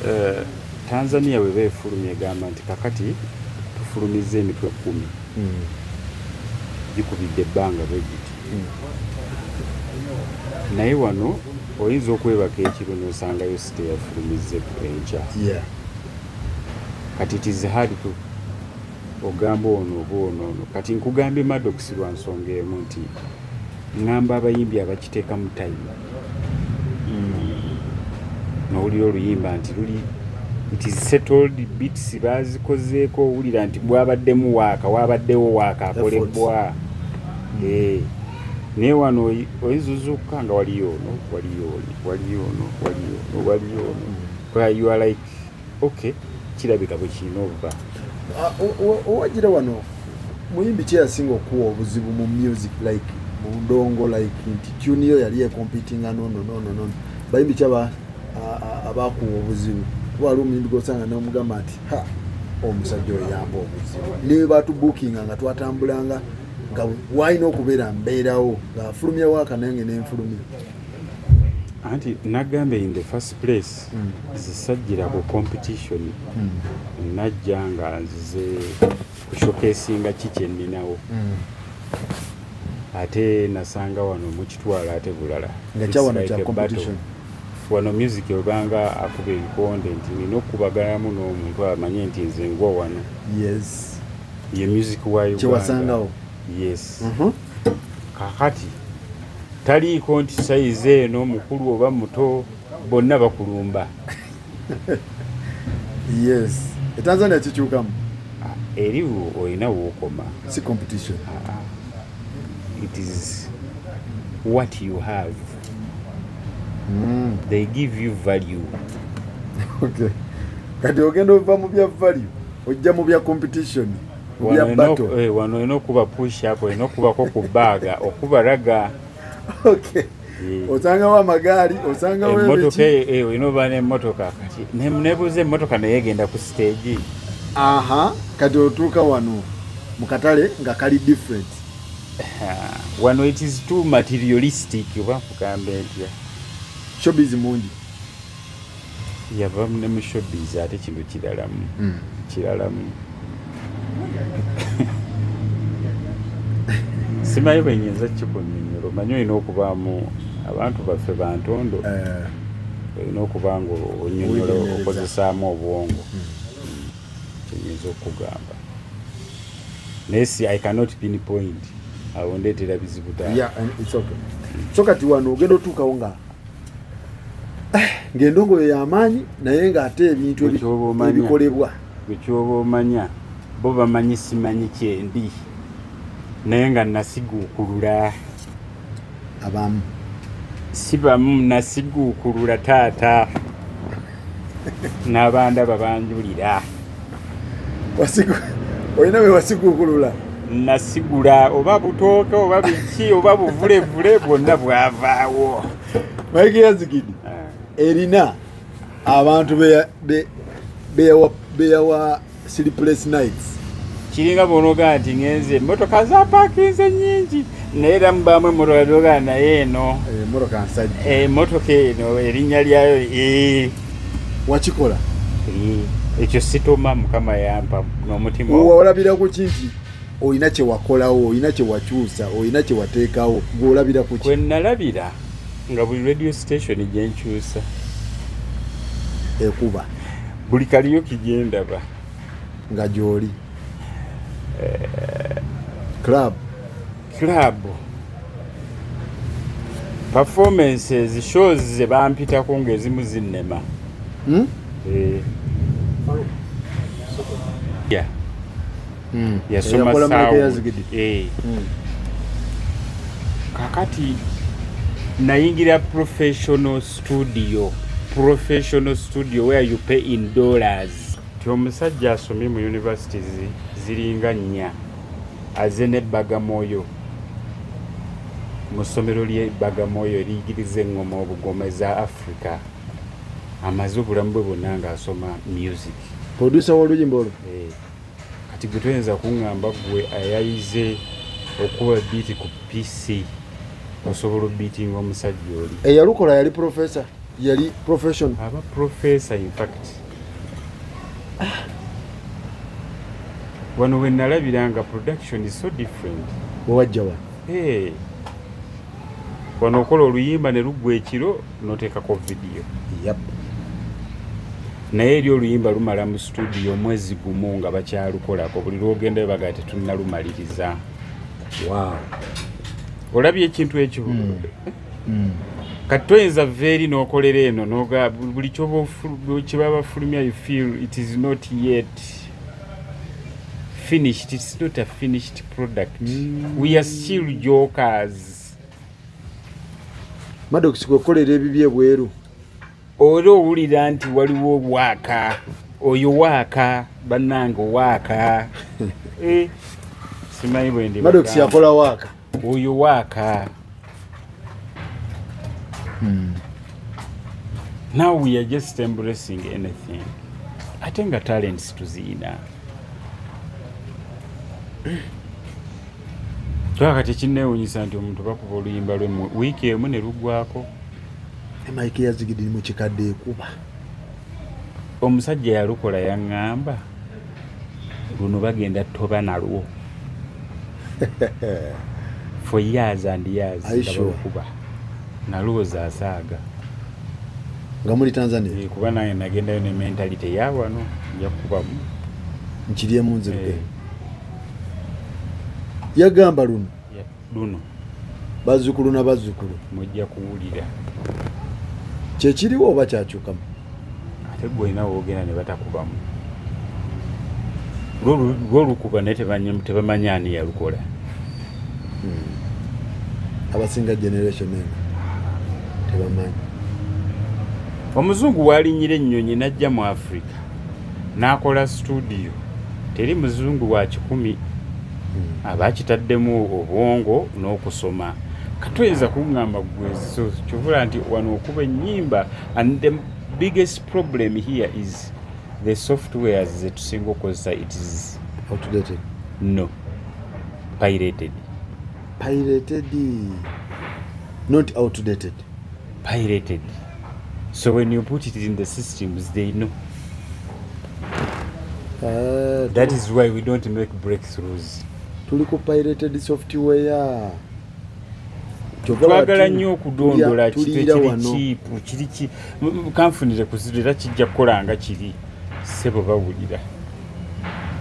S1: Eh, Tanzania bwe beefulumya egamba nti kakati tufulumiza emitwe 10, gikubidde ebbanga bwe giti, naye wano oyinza okwebaka ekiro n'osangayo site yafulumiza enkya. Kati it is hard to ogamba ono oba ono ono. Kati nkugambye Maddox lwa nsonga emu nti ŋŋamba abayimbi abakiteekamu time, n'owulira oluyimba nti luli it is settled, beats bazikozeeko, owulira nti bwabaddemu waaka, wabaddewo waaka akolebwa. Eh, naye wano oyinza ozuukuka nga waliyo ono, waliyo oli, waliyo ono, waliyo ono, waliyo ono. Where you are like, okay, kirabika bwe kirina okuba.
S2: Ah, owagira wano muyimbi ki yasinga okuwa obuzibu mu music, like mu ndongo, like nti tune yo yali ecompetinga nono nono nono? Bayimbi ki abakuwa obuzibu? Kuba waliwo omuyimbi gwosanga nomugamba nti ha, omusajja oyo yamba obuzibu, ne batubookinga nga twatambulanga nga walina okubeera mbeerawo ng'afulumya waaka nange nenfulumya.
S1: Anti nagambe, in the first place, zisajjira ku competition. Najja nga nzize kushowcasinga ki kyeninawo, ate nasanga wano mukitwala ate bulala.
S2: Nga kyawano kya competition.
S1: Wano music obanga akuba ebikonde nti nina okubagalamu n'omuntu amanye nti nze ngwa wano. Ye music wa Uganda.
S2: Kyewasangawo.
S1: Yes. Kakati taliiko nti size eno, mukulu oba muto, bonna bakulumba.
S2: Yes, e Tanzania kikyukamu.
S1: Eri olina wookoma.
S2: Si competition.
S1: It is what you have. They give you value.
S2: Okay. Kati ogenda ova mu bya value ojja mu bya competition, mu bya battle.
S1: Wano olina okuba push up, olina okubako ku baaga, okuba raga.
S2: Okay. Osangawo amagaali, osangawo
S1: emmotoka, olina oba n'emmotoka. Kati nebuuza, emmotoka naye egenda ku stage?
S2: Aha, kati otuuka wano mu katale nga kali different.
S1: Wano it is too materialistic, oba nkugambe ntya.
S2: Showbiz mungi.
S1: Yava ne mu showbiz, ate kintu kiralamu. Kiralamu, simanyi bwe nyinza kikunyonyola. Omanyi olina okubaamu abantu baffe bantondo, olina okuba nga onyonyola, okozesaamu obwongo. Kyenyinza okugamba, naye si, I cannot pinpoint, awo ndeetera bizibu taata.
S2: Yeah, and it's okay. So kati wano ogenda otuukawo nga ng'endongoyo y'amaanyi, naye ng'ate ebintu
S1: Bwe omanya.
S2: ebikolebwa.
S1: Bwe kyoba omanya, bo bamanyi simanyi kyendi, naye nga nasiguukulula.
S2: Abamu.
S1: Si bamu, nasiguukulula taata, n'abandaba banjulira.
S2: Olina bwe wasiguukulula.
S1: Nasigula oba butooke oba biki oba buvulevule, bwonna bwavaawo.
S2: Mike Yazigidi erina abantu beyawa sleepless nights.
S1: Kiringa bwonoga nti ngenze, emmotoka zapaakinze nnyingi, naye era mubaamu emmotoka toga, naye eno
S2: Emmotoka nsajja.
S1: Emmotoka eno erinnya lyayo
S2: Wakikola.
S1: Ekyo sitoma, Mukama yampa n'omutima.
S2: Olabira ku ki nti olina kye wakolawo, olina kye wakyusa, olina kye wateekawo? Gweolabira ku ki?
S1: Kwe nalabira nga buli radio station gye nkyusa
S2: ekuba,
S1: buli karaoke gye ndaba
S2: nga gy'oli club,
S1: club performances, shows ze bampitako ng'ezimu zinnema. Eh. Yeah. Yasoma
S2: Eyakola Mike
S1: sound.
S2: Yazigidi.
S1: Eh. Kakati nayingira professional studio, professional studio where you pay in dollars. Ti omusajja asomye mu universities ziringa nnya, aze ne Bagamoyo, mu ssomero ly'e Bagamoyo eriyigiriza eŋŋoma obugoma eza Africa, amaze obulamu bwe bwonna ng'asoma music.
S2: Producer w'oluyimba olwo.
S1: Eh, kati gwe toyinza kuŋŋamba gwe ayayize okuba beat ku PC osobola obeatinga omusajja oli.
S2: Eyalukola yali professor, yali profession.
S1: Aba professor. In fact, wano we nalabira nga production is so different.
S2: Wewajja wano.
S1: Hey. Wano okola oluyimba ne luggwa ekiro n'oteekako video. Naye eri oluyimba lumala mu studio omwezi gumu nga bakyalukolako, buli lwogendayo bagaa tetunnalumaliriza. Olabye ekintu ekyo? Kati toyinza veeri n'okolera eno noga buli kyoba kyebaba bafulumya, you feel it is not yet finished, it's not a finished product. We are still jokers.
S2: Maddox kwekolera ebibye ebweru.
S1: Era owulira nti waliwo waaka oyo, waaka bannange, waaka. Eh, simanyi bwe ndi.
S2: Maddox yakola waaka.
S1: Oyo waaka. Now we are just embracing anything, ate nga talents tuziina. Twaka kati ekinneewunyisa nti omuntu bakuba oluyimba lwe mu wiiki emu ne luggwako.
S2: Mike Yazigidi mu kikadde ekuba.
S1: Omusajja yalukola yaŋŋamba luno bagenda toba nalwo for years and years nga nalowooza asaaga
S2: nga muli Tanzania.
S1: Kuba nange nagendayo ne mentality ya wano nja kukubamu
S2: nkiryemu nziruke. Yagamba luno
S1: luno
S2: bazzukulu na bazzukulu
S1: mujja kuwulira.
S2: Kyekiriwo oba kyakyukamu?
S1: Ate gwe olina woogenda ne batakubamu. Lwo lukuba naye tebamanyi ani yalukola.
S2: Abasinga generation eno tebamanyi.
S1: Omuzungu walinnyira ennyonyi n'ajja mu Africa n'akola studio. Teri muzungu wa 1,000 aba akitaddemu obwongo n'okusoma. Katoyinza kuŋŋamba gwe so kyovula nti wano okuba ennyimba. And the biggest problem here is the softwares zetusinga okukozesa. It is
S2: outdated.
S1: No, pirated.
S2: Pirated, not outdated.
S1: Pirated. So when you put it in the systems, they know. That is why we don't make breakthroughs.
S2: Tuli ku pirated software.
S1: Twagala nnyo okudondola kiri cheap, kiri kanfunire kuzirira kijja kukola nga kiri ssebo bawulira.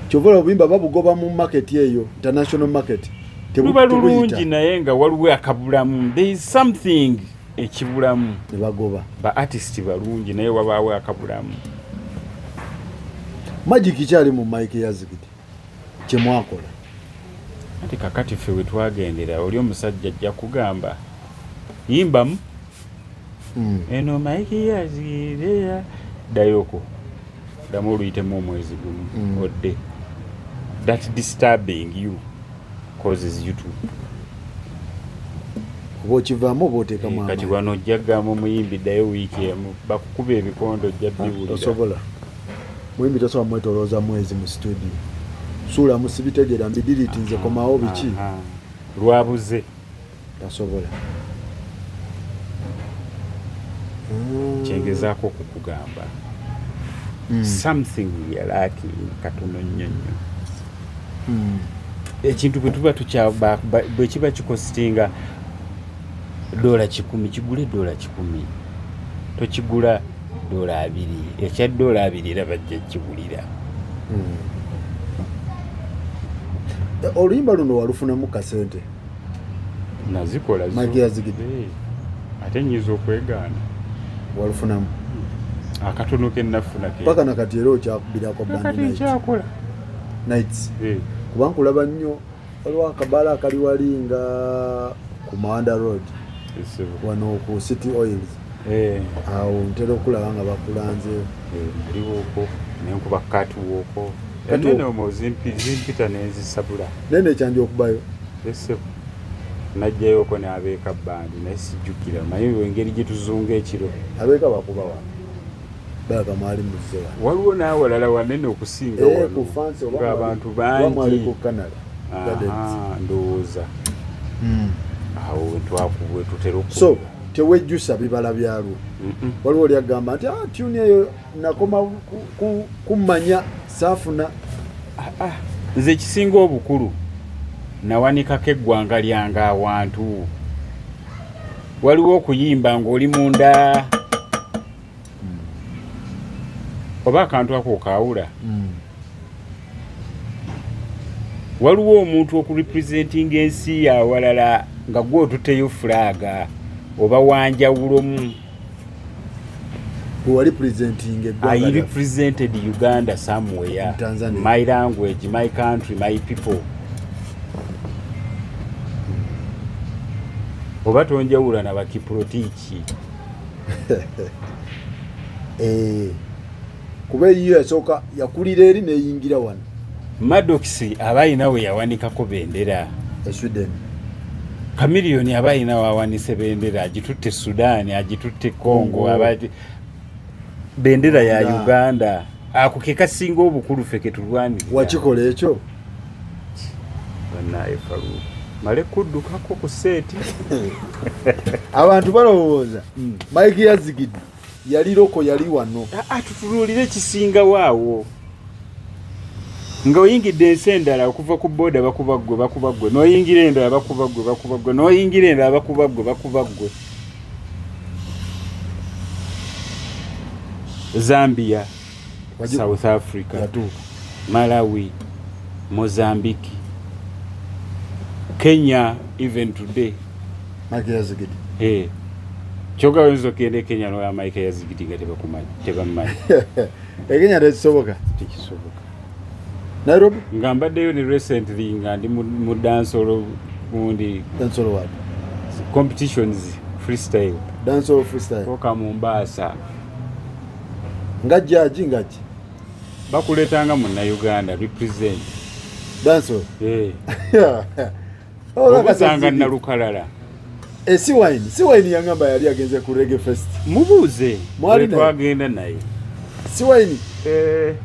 S2: Kyova obuyimba babugoba mu market eyo, international market.
S1: Luba lulungi naye nga waliwo akabulamu. There is something ekibulamu.
S2: Ne bagoba.
S1: Ba artist balungi naye wabaawo akabulamu.
S2: Magic kyali mu Mike Yazigidi kye mwakola.
S1: Ate kakati ffe we twagendera oli omusajja ajja kugamba yimbamu eno Mike Yazigidi ddayoko ddamu oluyitemu omwezi gumu odde. That disturbing you causes you to
S2: oba okivaamu oba oteekamu
S1: amaanyi. Kati wano ojja kugamba omuyimbi ddayo wiiki emu bakukuba ebikondo ojja biwulira.
S2: Tosobola. Muyimbi tosobola mwetolooza mwezi mu studio. Suula musibitegeera mbidiriti nze komawo biki.
S1: Lwabuze.
S2: Tasobola.
S1: Kyengezaako okukugamba. Something we are lacking katono nnyo nnyo. Ekintu bwe tuba bwe kiba kikostinga $100 kigule $100. Tokigula $2. Ekya $2 era bajja kigulira.
S2: Oluyimba luno walufunamu kasente?
S1: Nazikola zo.
S2: Mike Yazigidi.
S1: Ate nnyinza okwegaana.
S2: Walufunamu?
S1: Akatono ke nnafuna ke.
S2: Paka nakati era okyakubirako band
S1: night. Kati nkyakola.
S2: Nights. Kuba nkulaba nnyo waliwo akabaala akali wali nga ku Mawanda Road. Wano ku City Oils. Awo ntera okulaba nga bakulanze.
S1: Naliwooko nenkuba catwalk. Nene omwo zimpita nenzisabula.
S2: Nene kyanja okubayo.
S1: Ese najjayoko n'abeeka bandi naye sijjukira naye engeri gye tuzunga ekiro.
S2: Abeeka bakuba wano. Balaba mwali muzze wano.
S1: Waliwo n'awalala wanene okusinga wano.
S2: Ku fancy oba
S1: abantu bangi.
S2: Mwali ku Canada.
S1: Ndowooza. Awo we tutera okuba.
S2: So tewejjusa bibala byalwo. Waliwo oli agamba nti tune eyo nakoma kummanya saafuna.
S1: Nze ekisinga obukulu nawanikako eggwanga lyange awantu. Waliwo okuyimba ng'oli munda oba akantu ako okaawula. Waliwo omuntu okurepresentinga ensi awalala nga gwe otutteyo fulaaga oba wanjawulomu.
S2: Who representing
S1: I represented Uganda somewhere.
S2: Tanzania.
S1: My language, my country, my people. Oba tonjawula na bakipolitiki.
S2: Kuba eyiyo yasooka yakulira eri n'eyingira wano.
S1: Maddox aba ayina we yawanikako bendera.
S2: E Sweden.
S1: Chameleone aba ayina wawanise bendera, agitutte Sudan, agitutte Congo, aba bendera ya Uganda. Ako ke kasinga obukulu ffe ke tulwanirira.
S2: Wakikola ekyo?
S1: Bannaye Farouk. Male kuddukako ku set.
S2: Abantu balowooza Mike Yazigidi yali local, yali wano.
S1: Tutunuulire kisinga waawo. Nga oyingidde ensi endala okuva ku boda bakuba ggwe, bakuba ggwe, n'oyingira endala bakuba ggwe, bakuba ggwe, n'oyingira endala bakuba ggwe, bakuba ggwe. Zambia, South Africa, Malawi, Mozambique, Kenya, even today.
S2: Mike Yazigidi.
S1: Eh. Kyokka oyinza okugenda e Kenya n'oya Mike Yazigidi nga tebakumanyi, tebamumanyi.
S2: E Kenya tekisoboka.
S1: Tekisoboka.
S2: Nairobi?
S1: Nga mbaddeyo ne recently nga ndi mu dancehall gundi.
S2: Dancehall what?
S1: Competitions freestyle.
S2: Dancehall freestyle.
S1: Koka Mombasa.
S2: Nga jaji ngaji.
S1: Bakuleetanga munna Uganda represent.
S2: Dancehall.
S1: Eh.
S2: Obusanga
S1: nalukalala.
S2: Si wine yangamba yali agenze ku Reggae Fest.
S1: Mubuuze. Twagenda naye.
S2: Si wine.
S1: Eh.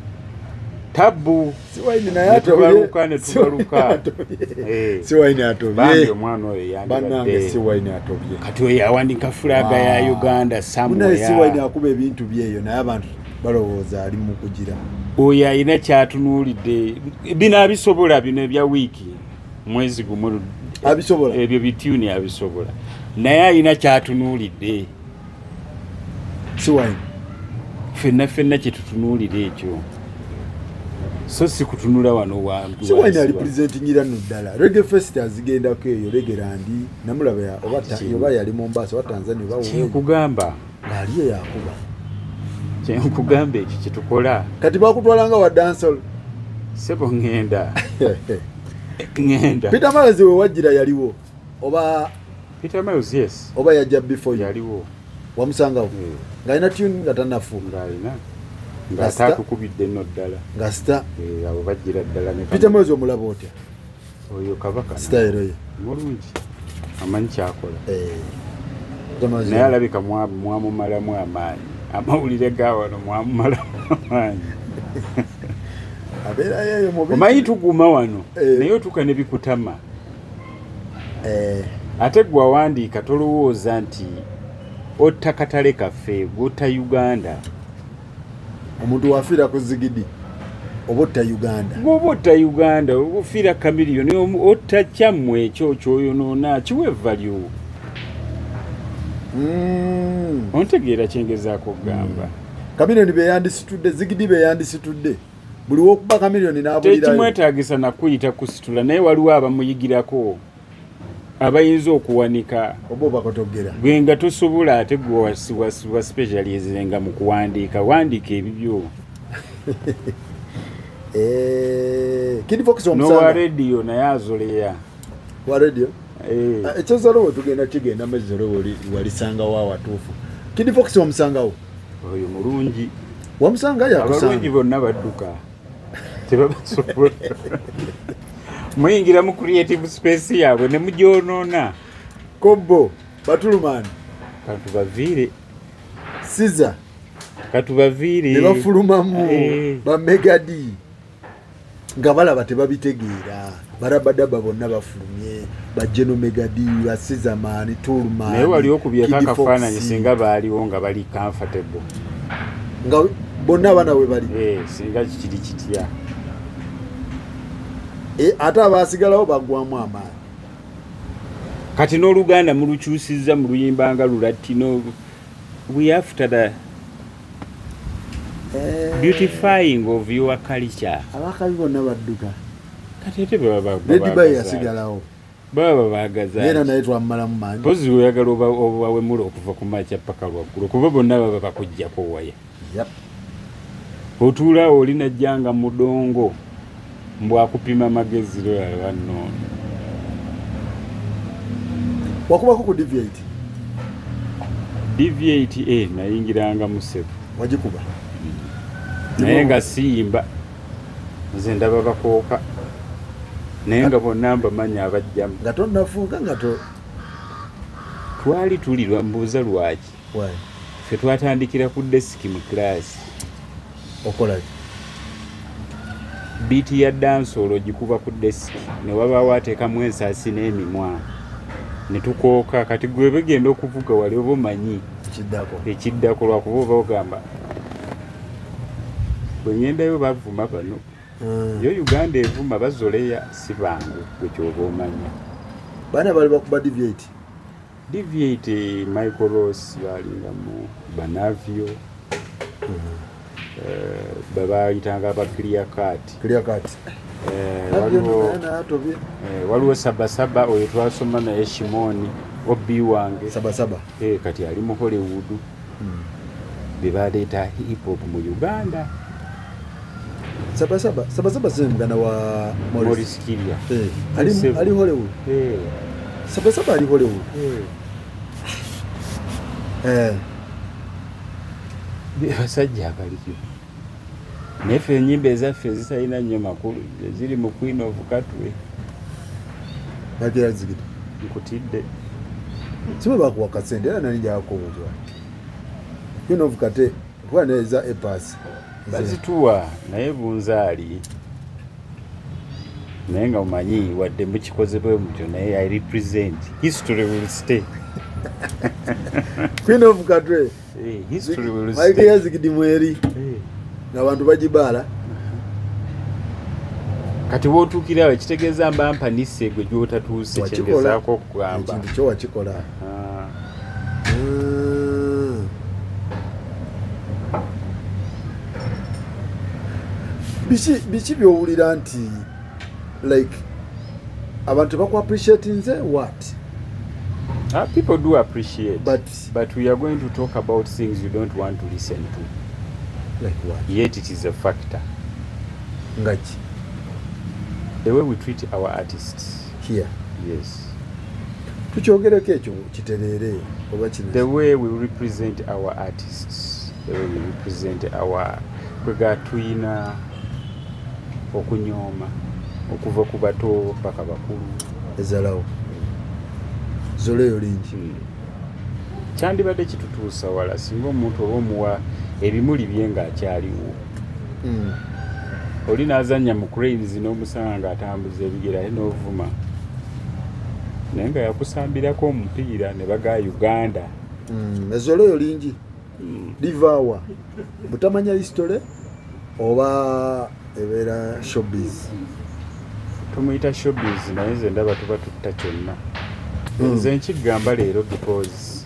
S1: Tabu.
S2: Si wine naye atobaluka
S1: ne tubaluka.
S2: Eh. Si wine atobye.
S1: Bambi omwana oyo yandibadde.
S2: Bannange si wine atobye.
S1: Kati oyo awandika flag ya Uganda somewhere.
S2: Si wine akuba ebintu byeyo naye abantu balowooza ali mu kugira.
S1: Oyo alina kyatunuulidde. Bino abisobola, bino ebya wiiki. Mwezi gumu
S2: abisobola.
S1: Ebyo bituni abisobola. Naye alina kyatunuulidde.
S2: Si wine.
S1: Ffenna ffenna kye tutunuulira ekyo. So si kutunula wano wantu.
S2: Si wine ali presentingira nno ddala. Reggae Fest azigendako eyo Reggae Land namulaba oba yali Mombasa oba Tanzania oba.
S1: Kyenkugamba.
S2: Ng'ali eyo akuba.
S1: Kyenkugamba ekyo kye tukola.
S2: Kati bakutwalanga wa dancehall.
S1: Sebo ŋŋenda. Ŋŋenda.
S2: Peter Miles we wajjira yaliwo. Oba
S1: Peter Miles, yes.
S2: Oba yajja before you.
S1: Yaliwo.
S2: Wamusangawo. Ng'alina tune nga tannafuuka.
S1: Ng'alina. Nga atakukubidde nno ddala.
S2: Nga star.
S1: Abo bajjira ddala ne
S2: Peter Miles omulaba otya?
S1: Oyo kabaka.
S2: Style ye.
S1: Mulungi. Amanyi ky'akola. Naye alabika mwamumalamu amaanyi. Amawulire ga wano mwamumalamu amaanyi.
S2: Abeera yeeyo mu bintu.
S1: Omanyi tuguma wano. Naye otuuka ne bikutama. Ate gwe wawandiika tolowooza nti otta katale kaffe, gw'otta Uganda.
S2: Omuntu wafiira ku Zigidi oba otta Uganda.
S1: Bw'oba otta Uganda, ofiira Chameleone, otta kyammwe ekyo ky'oyonoona, kiwe value. Ontegeera kye ngezaako okugamba.
S2: Chameleone be yandisitudde, Zigidi be yandisitudde. Buli w'okuba Chameleone n'abulirayo.
S1: Tekimwetaagisa na kuyita kusitula, naye waliwo abamuyigirako abayinza okuwanika.
S2: Oba obakotogera.
S1: Gwe nga tosobola ate gwe wa specialize nga mu kuwandiika, wandiika ebibyo.
S2: Kid Fox omusanga.
S1: N'owa radio naye azoleya.
S2: Wa radio? Ekyozolo we tugenda kigenda mezolo walisangawo awatuufu. Kid Fox omusangawo?
S1: Oyo mulungi.
S2: Wamusanga yakusanga.
S1: Abalungi bonna badduka. Tebabasobola. Muyingira mu creative space yaabwe ne mugyonoona.
S2: Kobbo, Batulumani.
S1: Katubaviire.
S2: Caesar.
S1: Katubaviire.
S2: Ne bafulumamu ba Megadi. Nga balaba tebabitegeera. Barabadaba bonna bafulumye. Ba Geno Megadi, ba Caesar Man, Toolman.
S1: Naye wali okubyeko akafaananyi singa baaliwo nga bali comfortable.
S2: Nga bonna abaana we bali.
S1: Singa kiri kitya.
S2: Ate abaasigalawo baggwamu amaanyi.
S1: Kati n'Oluganda mulukyusizza mu luyimba nga Lulatino. We after the beautifying of your culture.
S2: Abakabi bonna badduka.
S1: Kati ate baba
S2: Lady Bay yasigalawo.
S1: Baba baagaza.
S2: Era naye twamumalamu maanyi.
S1: Mpozi oyagala obawemula okuva ku makya paka lwaggulo kuba bonna baba bakuggyako waya.
S2: Yep.
S1: Otuula oli najjanga mudongo mbw akupima magezi lwalaba nno.
S2: Wakubako ku DV8?
S1: DV8 nayingiranga mu sebu.
S2: Wagikuba?
S1: Naye nga siyimba. Nze ndaba bakooka. Naye nga bonna mbamanyi abajjamu.
S2: Nga tonnafuuka nga to...
S1: Twali tulirwa mbuuza lwaki.
S2: Why?
S1: Ffe twatandikira ku desiki mu class.
S2: Okola ki?
S1: Beat ya dancehall ogikuba ku desk ne wabaawo ateekamu ensaasi n'emimwa ne tukooka. Kati gwe begenda okuvuga wali oba omanyi ekiddako, lwakuba oba ogamba bwe ngendayo bavuma bano. Yo Uganda evuma bazoleya si bangu, gwe kyoba omanya.
S2: Baana bali bakuba Deviate?
S1: Deviate, Michael Ross, balingamu Banavio, babayitanga aba Clear Cut.
S2: Clear Cut.
S1: Waliwo Sabasaba oyo twasoma naye, Shimoni obi wange.
S2: Sabasaba.
S1: Kati ali mu Hollywood. Bebaleeta hip hop mu Uganda.
S2: Sabasaba, Sabasaba si muganda wa
S1: Maurice Kirya?
S2: Ali Hollywood. Sabasaba ali Hollywood.
S1: Basajja abaliyo, naye ffe enyimba ezaffe ezitalina nnyo makulu ziri mu Queen of Katwe.
S2: Bakirazigita.
S1: Nkutidde.
S2: Sibe bakuwa kasente era nali njakubuuza. Queen of Katwe kuba neza epass.
S1: Bazituwa naye bunzaali, naye nga omanyi wadde mukikoze bwe mutyo, naye I represent, history will stay.
S2: Queen of Katwe.
S1: History will
S2: Mike
S1: stay.
S2: Yazigidi mweri ng'abantu bagibaala.
S1: Kati wootuukirawo ekitegeeza mba mpanise gwe gy'otatuuse.
S2: Wakikola.
S1: Kyengezaako okugamba.
S2: Ekintu kyo wakikola.
S1: Ah.
S2: Biki byowulira nti like abantu baku appreciate nze what?
S1: People do appreciate,
S2: But
S1: we are going to talk about things you don't want to listen to.
S2: Like what?
S1: Yet it is a factor.
S2: Ngaki?
S1: The way we treat our artists.
S2: Here?
S1: Yes.
S2: Tukyogereko ekyo kitereere oba kino.
S1: The way we represent our artists, the way we represent our kwega, tuyina okunyooma okuva ku bato paka bakulu.
S2: Ezalawo zoleyo lingi.
S1: Kyandibadde kitutuusa wala singa omuntu oba omuwa ebimuli bye ng'akyaliwo. Oli n'azannya mu Cranes n'omusanga ng'atambuza ebigere ate n'ovuma, naye nga yakusambirako omupiira ne bagaa Uganda.
S2: Ezoloyo lingi livaawa butamanya history oba ebeera showbiz?
S1: Tumuyita showbiz, naye nze ndaba tuba tutta kyonna. Nze nkigamba leero because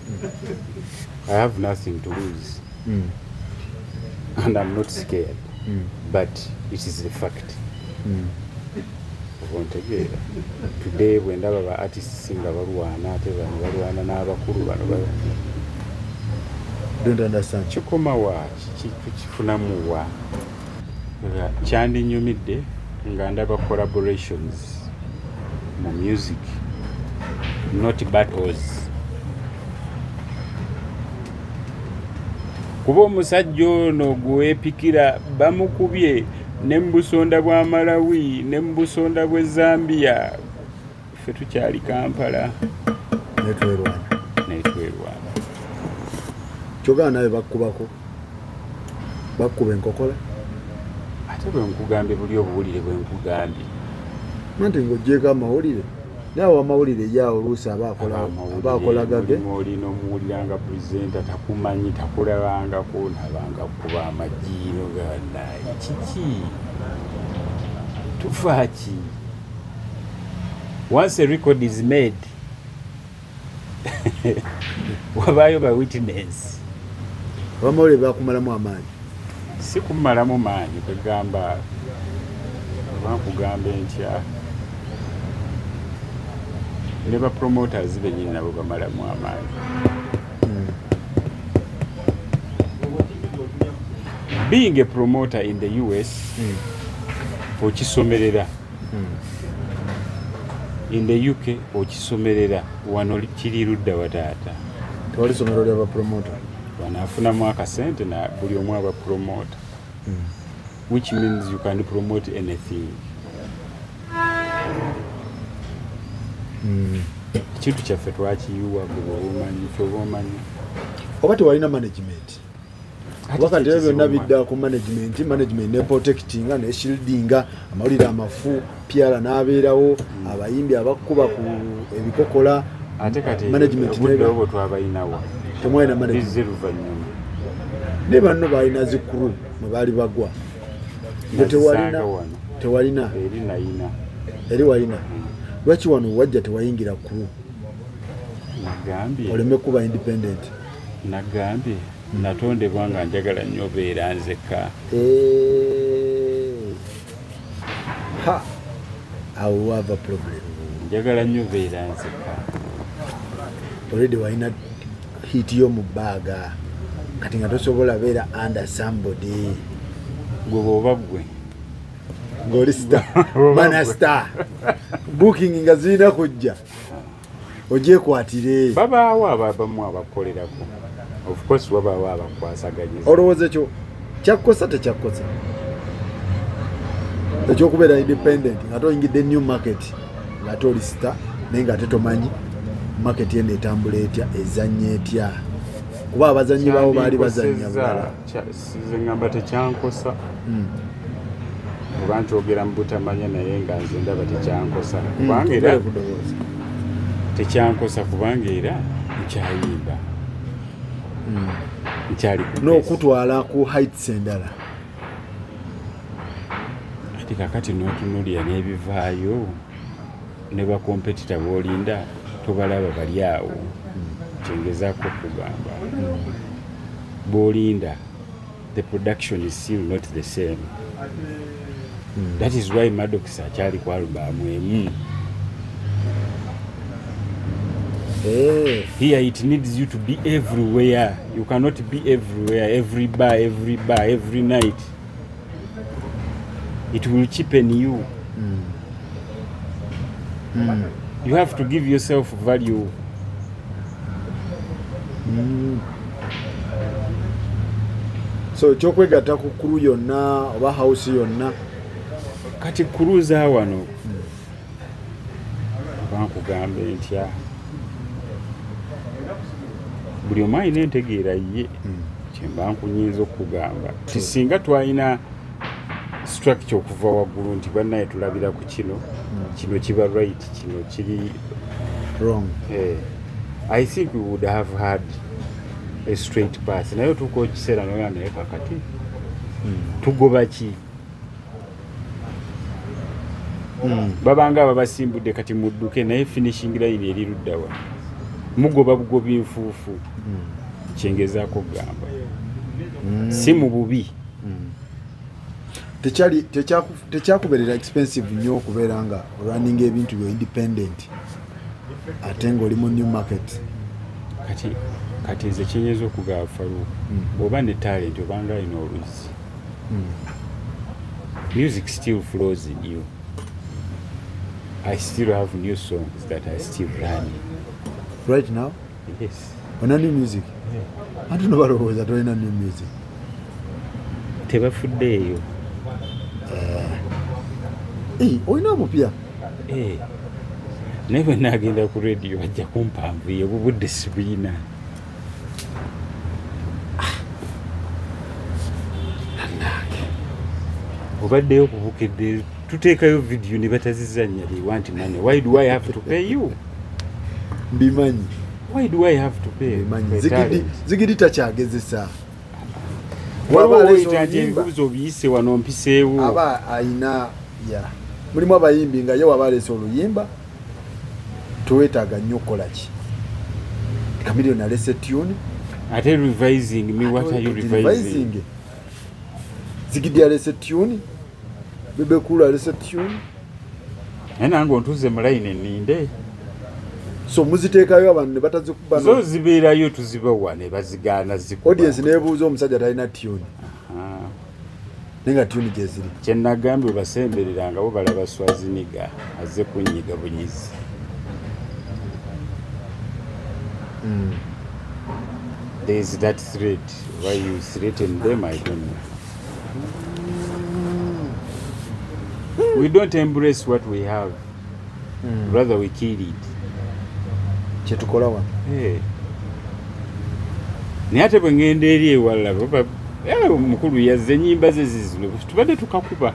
S1: I have nothing to lose and I'm not scared, but it is a fact. Oba ontegeera, today bwe ndaba ba artists nga balwana, ate bano balwana n'abakulu bano
S2: Don't understand.
S1: Kikoma wa tukifunamu wa? Kyandinyumidde nga ndaba collaborations mu music, not battles, kuba omusajja ono gwepikira bamukubye ne mu busonda bwa Malawi ne mu busonda bw'e Zambia, ffe tukyali Kampala.
S2: Netwerwana.
S1: Netwerwana.
S2: Kyogana naye bakkubako, bakkuba enkokola.
S1: Ate bwe nkugambye buli obuwulire bwe nkugambye.
S2: Nanti ng'ogyeko amawulire, nawe amawulire yawo oluusi aba akola gage.
S1: Oli n'omuwulira nga presenter takumanyi, takulabangako, nabanga kuba amajiino ganaye kiki tufa ki? Once a record is made, wabaayo ba witness.
S2: Abamawulire bakumalamu amaanyi?
S1: Si kumalamu maanyi, kwegamba oba nkugambe ntya, ne ba promoters bennyini nabo bamalamu amaanyi. Being a promoter in the US, okisomerera. In the UK okisomerera. Wano kiri ludda wa taata?
S2: Tewali somero lya bapromota.
S1: Wano afunamu akasente na buli omu aba promoter, which means you can promote anything. Ekintu kyaffe twakiyiwa, gwe omanyi, kyoba omanyi.
S2: Oba tewalina management? Wakati ebyo byonna bidda ku management, management ne protectinga ne shieldinga amawulire amafu, PR n'abeerawo, abayimbi abakuba ku ebikokola.
S1: Ate kati
S2: management
S1: obudde obwo twabalinawa?
S2: Temwalina management.
S1: Bizze luvannyuma.
S2: Ne banno balina zi crew mwe baali bagwa. Gwe tewalina,
S1: Nazisanga wano.
S2: Tewalina.
S1: Eri nayina.
S2: Eri walina. Lwaki wano wajja tewayingira crew?
S1: Nagambye.
S2: Oleme kuba independent.
S1: Nagambye. Natondebwa nga njagala nnyo obeera nzekka.
S2: Ha! Awo wava problem.
S1: Njagala nnyo obeera nzekka.
S2: Already walina hit yo mu bbaaga. Kati nga tosobola beera under somebody.
S1: Gwe bw'oba ggwe.
S2: Ng'oli star.
S1: Bw'oba
S2: Mana
S1: ggwe.
S2: star. Booking nga zirina kujja. Ogyekwatire.
S1: Babaawo abamu abakolerako. Of course wabaawo abakwasaganyiza.
S2: Olowooza ekyo kyakkosa tekyakkosa? Ekyokubeera independent nga toyingidde new market, nga ate oli star naye nga ate tomanyi market eno etambula etya, ezannya etya, kuba abazannyi baabo baali bazannya bulala.
S1: Nze ngamba tekyankosa. Oba nkyogera mu butamanya, naye nga nze ndaba tekyankosa. Kubanga era
S2: Tugere ku ddoboozi.
S1: Tekyankosa kubanga era nkyayimba. Nkyali ku
S2: N'okutwala ku heights endala.
S1: Ati kakati n'otunuulira n'ebivaayo ne ba competitor b'olinda tobalaba bali awo. Kyengezaako okugamba. B'olinda, the production is still not the same. That is why Maddox akyali ku album emu. Here it needs you to be everywhere. You cannot be everywhere, every bar, every bar, every night. It will cheapen you. You have to give yourself value.
S2: So ekyokwegatta ku crew yonna oba house yonna?
S1: Kati crew za wano. Oba nkugambe ntya, buli omu alina entegeera ye. Kyemba nkunyinza okugamba nti singa twalina structure okuva waggulu nti bannaye tulabira ku kino, kino kiba right, kino kiri
S2: wrong.
S1: I think we would have had a straight path. Naye otuuka ekiseera n'olaba naye kakati tugoba ki? Babanga ababasimbudde kati mudduke, naye finishing line eri ludda wa? Mugoba bugobi nfuufu. Kyengezaako okugamba. Si mu bubi.
S2: Tekyakubeerera expensive nnyo okubeera nga olwaninga ebintu byo independent ate ng'oli mu new market?
S1: Kati nze kyenyeza okugamba Farouk, bw'oba ne talent obanga alina oluzzi. Music still flows in you. I still have new songs that I still run.
S2: Right now?
S1: Yes.
S2: Olina new music?
S1: Yeah.
S2: Ate no balowooza tolina new music.
S1: Tebafuddeeyo.
S2: Olina omupya?
S1: Naye bwe naagenda ku radio bajja kumpanvuya, obubudde sibuyina. Obaddeyo kubukedde tuteekayo video ne batazizannya, they want money. Why do I have to pay you?
S2: Mbimanyi.
S1: Why do I have to pay?
S2: Mbimanyi. Zigidi takyagezesa.
S1: Waba
S2: Waba aleese
S1: oyita nti
S2: oluyimba.
S1: ebibuuzo obiyise wano mpiseewo.
S2: Aba ayina ya. Mulimu abayimbi nga ye waba aleese oluyimba towetaaga nnyo okukola ki? Chameleone aleese tune.
S1: Ate revising me, what are you revising?
S2: Revising. Zigidi aleese tune. Bebe Cool aleese tune.
S1: Naye nange ontuze mu line enninde.
S2: So muziteekayo abantu ne batazikuba
S1: Zo zibeerayo tuzibawa ne bazigaana zikuba.
S2: Audience neebuuza omusajja talina tune. Naye nga tune gye ziri.
S1: Kye nagambye obasembereranga bo balaba Swaziniga azze kunyiga bunyizi. There is that threat. Why you threaten them, I don't know. We don't embrace what we have. Rather we kill it.
S2: Kyetukola wano.
S1: Naye ate bwe ŋŋenda eri ewalala Omukulu yazze ennyimba ze zizino tubadde tukakuba.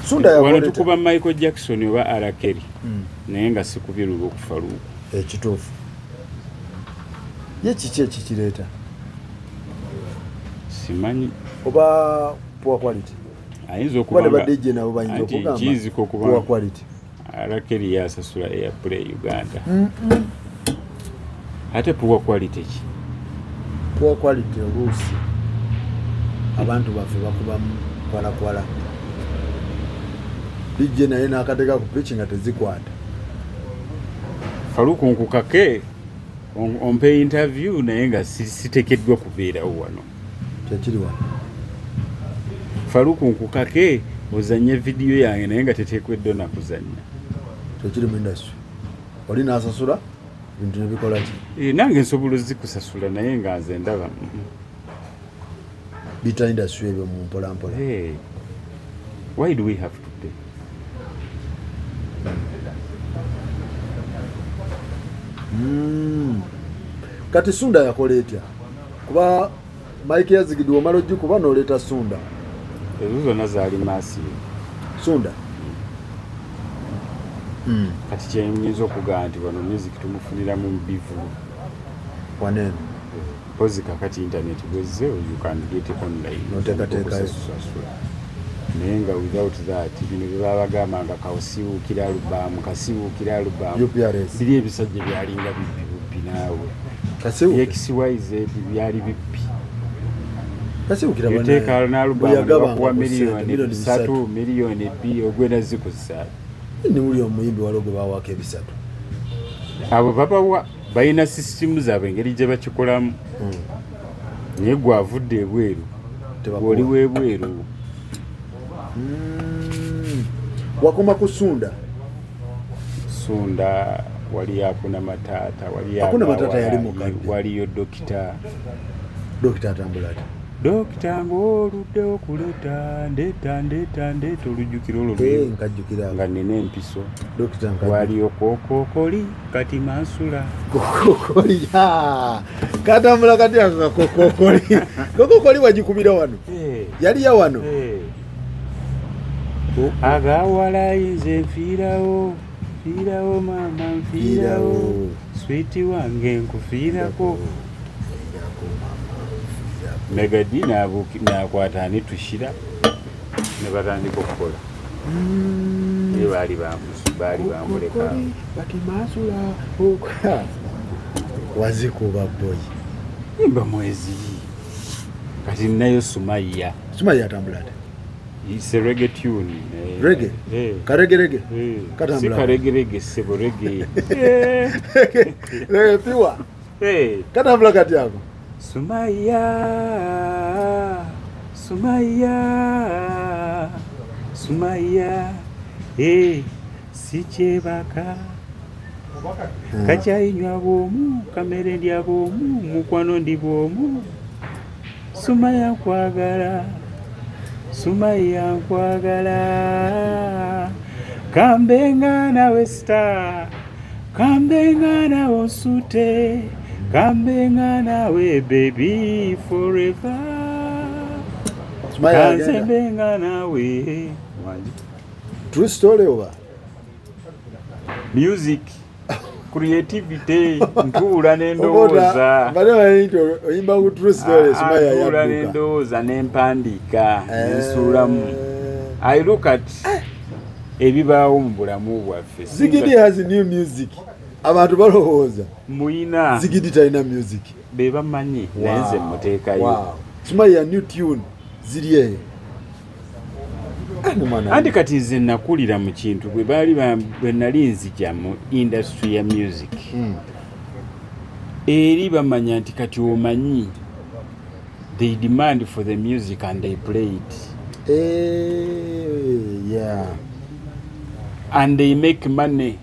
S2: Sunda
S1: wano tukuba Michael Jackson oba R. Kelly, naye nga sikubye olw'okufaluuku.
S2: Ekituufu. Ye kiki ekikireeta?
S1: Simanyi.
S2: Oba poor quality.
S1: Ayinza okuba
S2: nga ba DJ nabo bayinza okugamba
S1: kiyinzika okuba
S2: poor quality.
S1: R. Kelly yasasula Airplay Uganda. Ate poor quality ki?
S2: Poor quality oluusi abantu baffe bakubamu kwalakwala. DJ naye n'akateeka ku pitch nga tezikwata.
S1: Faluku nkukake ompe interview naye nga siteekeddwa kubeerawo wano.
S2: Kyekiri wano.
S1: Faluku nkukake ozanye vidiyo yange naye nga teteekeddwa na kuzannya.
S2: Kyekiri mu industry. Oli n'asasula bintu ne bikola ki?
S1: Nange nsobola ozikusasula naye nga nze ndaba.
S2: Bita industry ebyo mu mpola mpola.
S1: Why do we have to pay?
S2: Kati Sunda yakola etya? Kuba Mike yazigidde omala ogikuba n'oleeta Sunda.
S1: Ezo zonna zaali maasi.
S2: Sunda.
S1: Kati kyenyinza okugamba nti wano music tumufuniramu mu bivvulu.
S2: Wanene.
S1: Mpozi kakati internet bwezze you can get it online.
S2: N'oteekateekayo.
S1: Naye nga without that bino bye babagamba nga kasiwuukira alubamu, kasiwuukira alubamu.
S2: UPRS.
S1: Biri ebisajja byalinga bibbi bubbi naawe.
S2: Kasiwuukira.
S1: XYZ byali bibbi.
S2: Kasiwuukira bana.
S1: Yoteeka n'alubamu bakuwa miliyoni 3, miliyoni 2 ogwenda zikozesa.
S2: Ni uli omuyimbi waliwo gwe bawaako 3.
S1: Abo babawa balina sisitimu zaabwe engeri gye bakikolamu. Naye gwe avudde ebweru, oli w'ebweru.
S2: Wakoma ku Sunda.
S1: Sunda wali Hakuna Matata, wali
S2: Hakuna Matata yali mukadde.
S1: Waliyo Dokita.
S2: Dokita atambula ati?
S1: Dokita ng'oludde okuleeta ndeeta ndeeta ndeeta olujjukira olwo
S2: nkajjukira
S1: nga nnina empiso.
S2: Dokita nkajjukira.
S1: Waliyo Kokokoli kati Mansula.
S2: Kokokoli katambula kati ako kokokoli. Kokokoli wagikubira wano. Yali ya wano.
S1: Agawala nze nfiirawo, nfiirawo maama nfiirawo, switi wange nkufiirako. Megadi n'akwata ani tushira ne batandika okukola. Naye baali bamuleka.
S2: Bati Mansula wazikuba boy.
S1: Nyimba mwezi. Kati nnayo Sumaya.
S2: Sumaya atambula ate?
S1: It's a reggae tune.
S2: Reggae? Karege reggae?
S1: Si karege reggae, sebo reggae.
S2: Reggae piwa. Katambula kati yako.
S1: Sumaya, Sumaya, Sumaya, sikyebaka. Kacyayinywa bw'omu, kamere ndya bw'omu, mukwano ndi bw'omu. Sumaya nkwagala. Sumaya nkwagala, kambe nawe star, kambe nawe nsute, kambe nawe baby forever. Kanze nawe.
S2: True story oba?
S1: Music, creativity, ntuula n'endowooza.
S2: Oyimba ku true story Sumaya yadduka.
S1: Ntuula n'endowooza n'empandiika nensuulamu. I look at ebibaawo mu bulamu bwaffe.
S2: Zigidi has new music. Abantu balowooza.
S1: Muyina.
S2: Zigidi talina music.
S1: Be bamanyi naye nze mmuteekayo.
S2: Sumaya new tune ziri eyo.
S1: Anti kati nze nakulira mu kintu bwe baali bwe nali nzija mu industry ya music. Eri bamanya nti kati omanyi they demand for the music and they play it.
S2: Yeah.
S1: And they make money.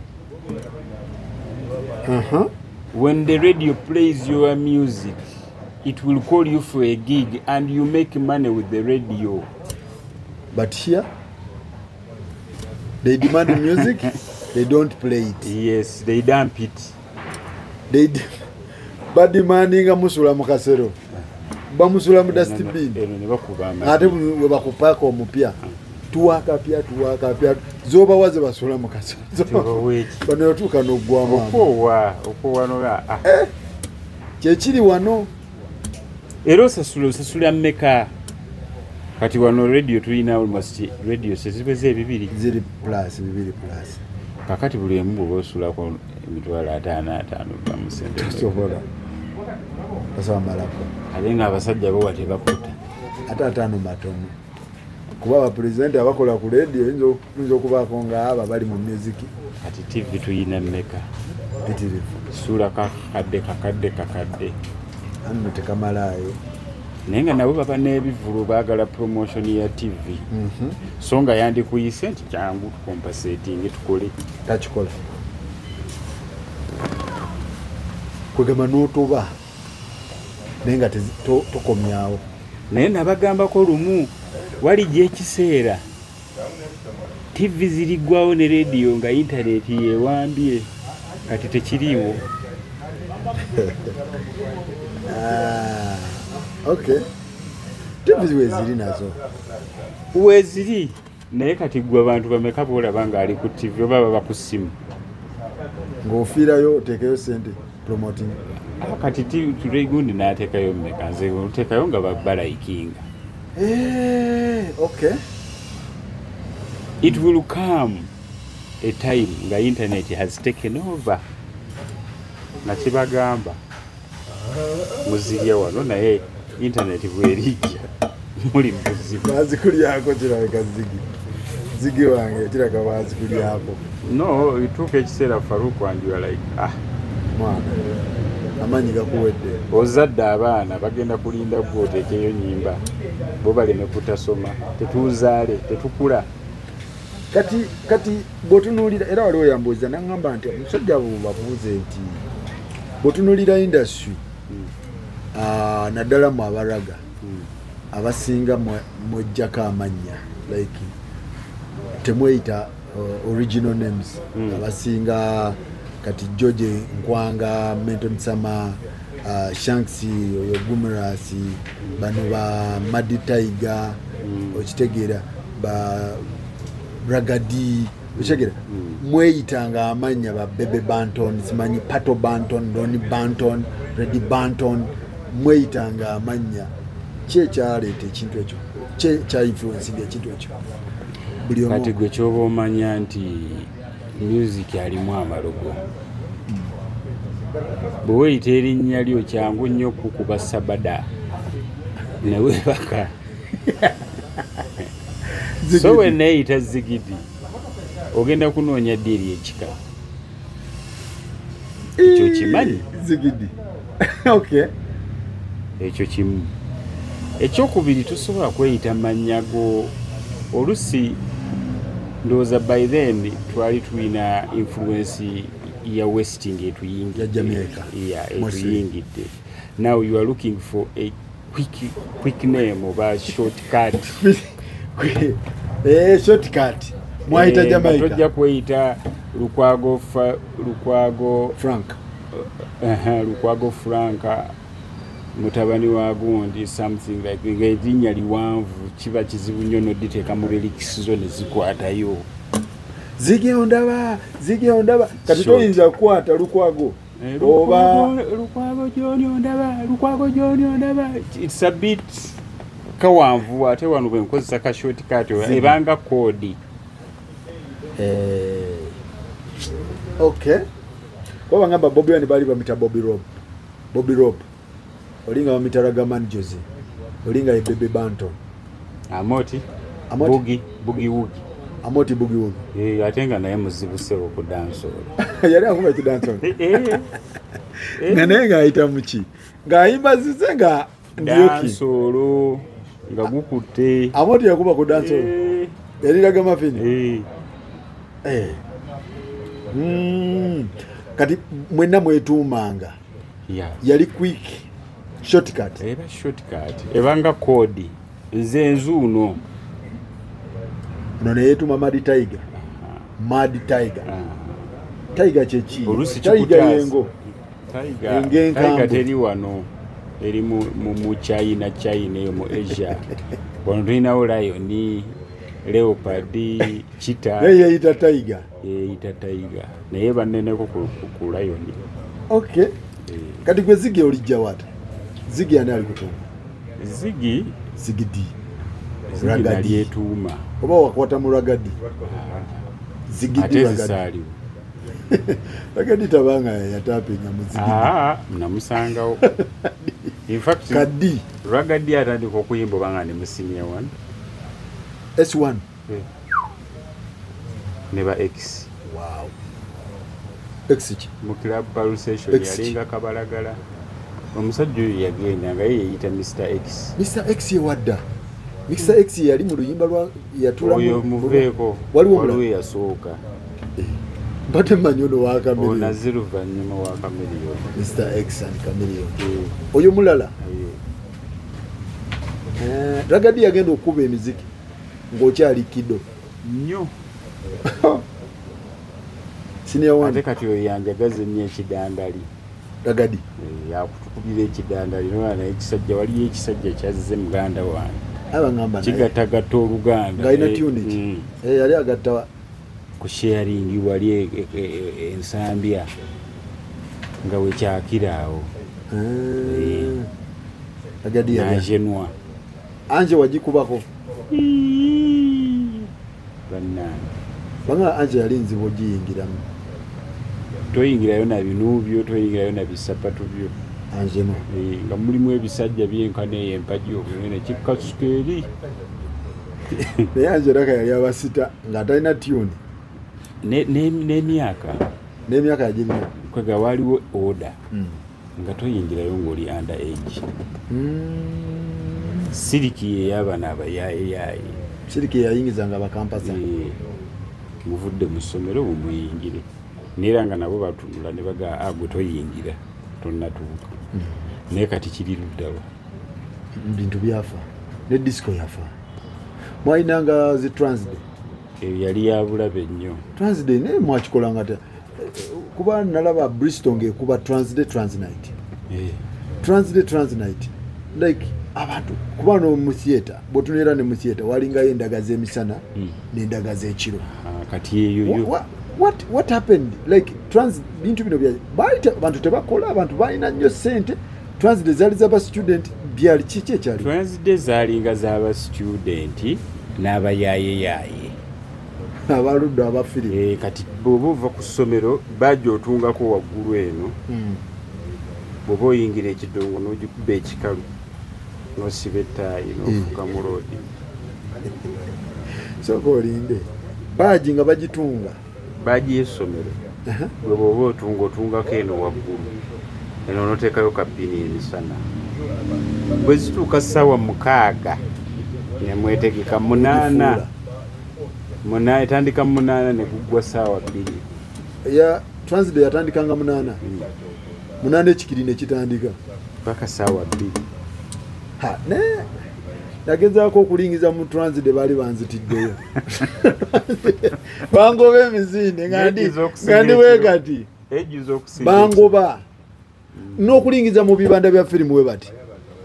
S1: When the radio plays your music, it will call you for a gig and you make money with the radio.
S2: But here, they demand music, they don't play it.
S1: Yes, they dump it.
S2: They but demanding a musula mukasero. Bamusula mu dustbin. Ate we bakupaka omupya. Tuwaka pya zoba waze basula mu kaso. Bano yotuka n'ogwamu.
S1: Okowa noga.
S2: Kyekiri wano.
S1: Era osasula mmeka? Kati wano radio tulina almost radio sezibeze bibiri.
S2: Ziri plus bibiri plus.
S1: Kakati buli emu bw'oba osulako emitwalo 55 bamusente.
S2: Tosobola. Basaba malako.
S1: Ate nga abasajja bo tebakuta.
S2: Ate 5 matono. Kuba abapresidenti abakola ku radio oyinza okubaako nga abo bali mu music.
S1: Kati TV tuyina mmeka?
S2: Bitirivu.
S1: Sula kakadde.
S2: Anno tekamalaayo.
S1: Naye nga nabo baba n'ebivvulu baagala promotion ya TV. So nga yandikuyise nti kyangu tukompensating tukole.
S2: Takikola. Kwegamba n'otoba naye nga tokomyawo.
S1: Naye nabagambako lumu walijja ekiseera TV ziriggwawo ne radio nga internet yeewambye kati tekiriiwo.
S2: Okay. TV weziri nazo.
S1: Weziri naye kati gwe abantu bameka b'olaba nga ali ku TV oba baba ku ssimu.
S2: Ng'ofiirayo oteekeyo ssente promoting.
S1: Kati gundi n'ateekayo mmeka nze oteekayo nga balayikinga.
S2: Okay.
S1: It will come a time nga internet has taken over. Nakibagamba muzirya wano naye internet bwerijja muli muzibu.
S2: Bazikulyako kirabika Ziggy. Ziggy wange kirabika bazikulyako.
S1: No, ituuka ekiseera Farouk and you are like
S2: mwana amaanyi gakuwedde.
S1: Ozadde abaana bagenda kulinda gwe oteekeyo nnyimba bo baleme kutasoma tetuuzaale tetukula.
S2: Kati bw'otunuulira era waliwo yambuuza n'aŋŋamba nti omusajja abo babuuze nti bw'otunuulira industry naddala mu abaraga abasinga mwejjako amannya like temweyita original names. Abasinga kati George Nkwanga, Menton Sama, Shanks oyo Gumrasi, bano ba Madi Tiger, okitegeera ba Ragadi, okitegeera mweyitanga amannya ba Bebe Banton, simanyi Pato Banton, Donny Banton, Reddy Banton, mweyitanga amannya. Ki ekyaleeta ekintu ekyo? Ki ekyainfluencinga ekintu ekyo?
S1: Kati gwe kyoba omanya nti music alimu amalogo. Bwe weeyita erinnya lyo kyangu nnyo okukuba sabada ne weebaka. So we neeyita Zigidi ogenda kunoonya ddi eri ekika? Ekyo kimanyi?
S2: Zigidi. Okay.
S1: Ekyo kimu. Ekyokubiri tosobola kweyita mannya go. Olusi ndowooza by then twali tulina influence ya West etuyingidde.
S2: Ya Jamaica.
S1: Yeah, etuyingidde. Now you are looking for a quick name oba shortcut.
S2: Shortcut. Mwayita Jamaica.
S1: Tojja kweyita Lukwago
S2: Frank.
S1: Lukwago Frank mutabani wa gundi something like ng'erinnya liwanvu kiba kizibu nnyo n'oditeeka mu lyrics zo ne zikwatayo.
S2: Ziggy ondaba. Kati toyinza kukwata Lukwago. Oba
S1: Lukwago John ondaba, Lukwago John ondaba. It's a bit kawanvu ate wano bwe nkozesa ka shortcut ebanga kodi.
S2: Okay. Kwa bangamba Bobby wani bali bamita Bobby Rob. Bobby Rob. Olinga bamita Ragaman Jose. Olinga ye Bebe Banton.
S1: Amoti. Boogie Woogie.
S2: Amoti Boogie Woogie.
S1: Ate nga naye muzibu ssebo ku dancehall.
S2: Yali akuba ki dancehall? Nga naye ng'ayita muki? Ng'ayimba zize nga ndiyoki.
S1: Dancehall nga gukutte.
S2: Amoti yakuba ku dancehall. Yali Ragamafini. Kati mwenna mwetuumanga. Yali quick shortcut.
S1: Eba shortcut. Ebanga kodi. Nze nzuuno.
S2: Ono ne yeetuma Mad Tiger. Mad Tiger. Tiger kyeki? Tiger yengo.
S1: Tiger teri wano. Eri mu China, China eyo mu Asia. Wano tulinawo lion, leopard, cheetah.
S2: Naye yeyita tiger.
S1: Yeyita tiger, naye baneneko ku lion.
S2: Okay. Kati gwe Ziggy olijja wata? Ziggy ani alikutuuma?
S1: Ziggy?
S2: Ziggy D.
S1: Ziggy nali etuuma.
S2: Oba wakwata mu Ragga Dee? Ziggy D Ragga
S1: Dee.
S2: Ragga Dee tabanga yatapinga mu Ziggy D.
S1: Namusangawo. In fact,
S2: Kadi.
S1: Ragga Dee atandika okuyimba obanga ne mu senior 1.
S2: S1.
S1: Ne ba X.
S2: Wow. X ki?
S1: Mu club pulsation yalinga kabalagala. Omusajja oyo yagenda nga ye yeyita Mr. X.
S2: Mr. X ye wadda. Mr. X yali mu luyimba lwa yatula
S1: oyo muveeko. Waliwo yasooka.
S2: Mbadde mmanyi ono wa Chameleone.
S1: Ono azze luvannyuma wa Chameleone.
S2: Mr. X and Chameleone. Oyo mulala. Ragga Dee yagenda okukuba emiziki ng'okyali kido.
S1: Nnyo.
S2: Senior 1.
S1: Ate kati oyo yanjagaza ennyo ekidandali.
S2: Ragga Dee.
S1: Yakutukubira ekidandali naye ekisajja waliyo ekisajja kyazze muganda wange.
S2: Abangamba naye.
S1: Kigattagatta Oluganda.
S2: Ng'alina tune ki? Yali agatta
S1: ku sharing wali ensambya nga wekyakira awo.
S2: Ragga Dee yali.
S1: Najenwa.
S2: Anje wagikubako.
S1: Bannange.
S2: Banga Anje yali nzibu ogiyingiramu.
S1: Toyingirayo na binu byo, toyingirayo na bisapatu byo.
S2: Anje no.
S1: Nga mulimu ebisajja byenkana eyo empagi obunene kikasuka eri.
S2: Naye Anje Raka yali abasita nga talina tune.
S1: N'emyaka.
S2: N'emyaka yagirina.
S1: Kwega waliwo order. Nga toyingirayo ng'oli under age. Siriki ey'abaana abayaayeyaye.
S2: Siriki yayingizanga abakampasa.
S1: Muvudde mu ssomero mumuyingire. Naye nga nabo batunula ne baga agwe toyingira tonnatuuka. Naye kati kiri luddawa.
S2: Bintu byafa. Ne disco yafa. Mwalinanga zi Transday.
S1: Eyo yali ya bulabe nnyo.
S2: Transday naye mwakikolanga ta. Kuba nalaba Bristol ng'ekuba Transday Transnight. Transday Transnight. Like abantu kuba no mu theater bw'otunuulira ne mu theater walingayo endaga z'emisana n'endaga z'ekiro.
S1: Kati eyo
S2: What happened? Like trans bintu bino bya bali abantu tebakola abantu balina nnyo ssente. Transday zaali z'aba student byali kiki ekyali?
S1: Transday zaalinga z'aba student n'abayaayeyaye.
S2: Abaludde abafiri.
S1: Kati bw'oba ova ku ssomero bajja otungako waggulu eno. Bw'oba oyingira ekidongo n'ogikuba ekikalu n'osiba ettaayi n'ofuuka mu loodi.
S2: Sooka olinde. Baagi nga bagitunga.
S1: Baagi y'essomero. Gwe bw'oba otunga otungako eno waggulu. Eno n'oteekayo kabbini emisana. Bwe zituuka ssaawa 6 ne mwetegeka 8. Etandika 8 ne guggwa ssaawa 2.
S2: Ya Transday yatandikanga 8. 8 ekikiri ne kitandika.
S1: Paka ssaawa 2.
S2: Ha, ne nagezaako okulingiza mu Transday baali banzitiddeyo. Bangoba emizinde nga ndi weekati. Bangoba. N'okulingiza mu bibanda bya firimu we bati.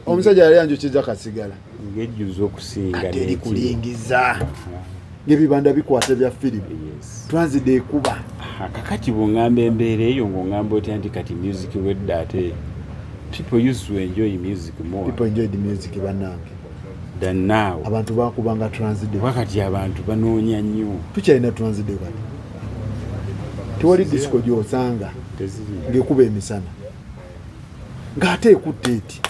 S2: Omusajja yali anjokyeza kasigala.
S1: Ng'ejjuza okusinga
S2: n'ekiro. Kulingiza. Ng'ebibanda bikwata bya firimu. Transday ekuba.
S1: Kakati bw'ongamba embeera eyo ng'ongamba otya nti kati music wedda ate people used to enjoy music more.
S2: People enjoyed music bannange.
S1: Than now.
S2: Abantu bakubanga Transday.
S1: Wakati abantu banoonya nnyo.
S2: Tukyalina Transday kati. Tewali disco gy'osanga ng'ekuba emisana. Ng'ate ekutte eti.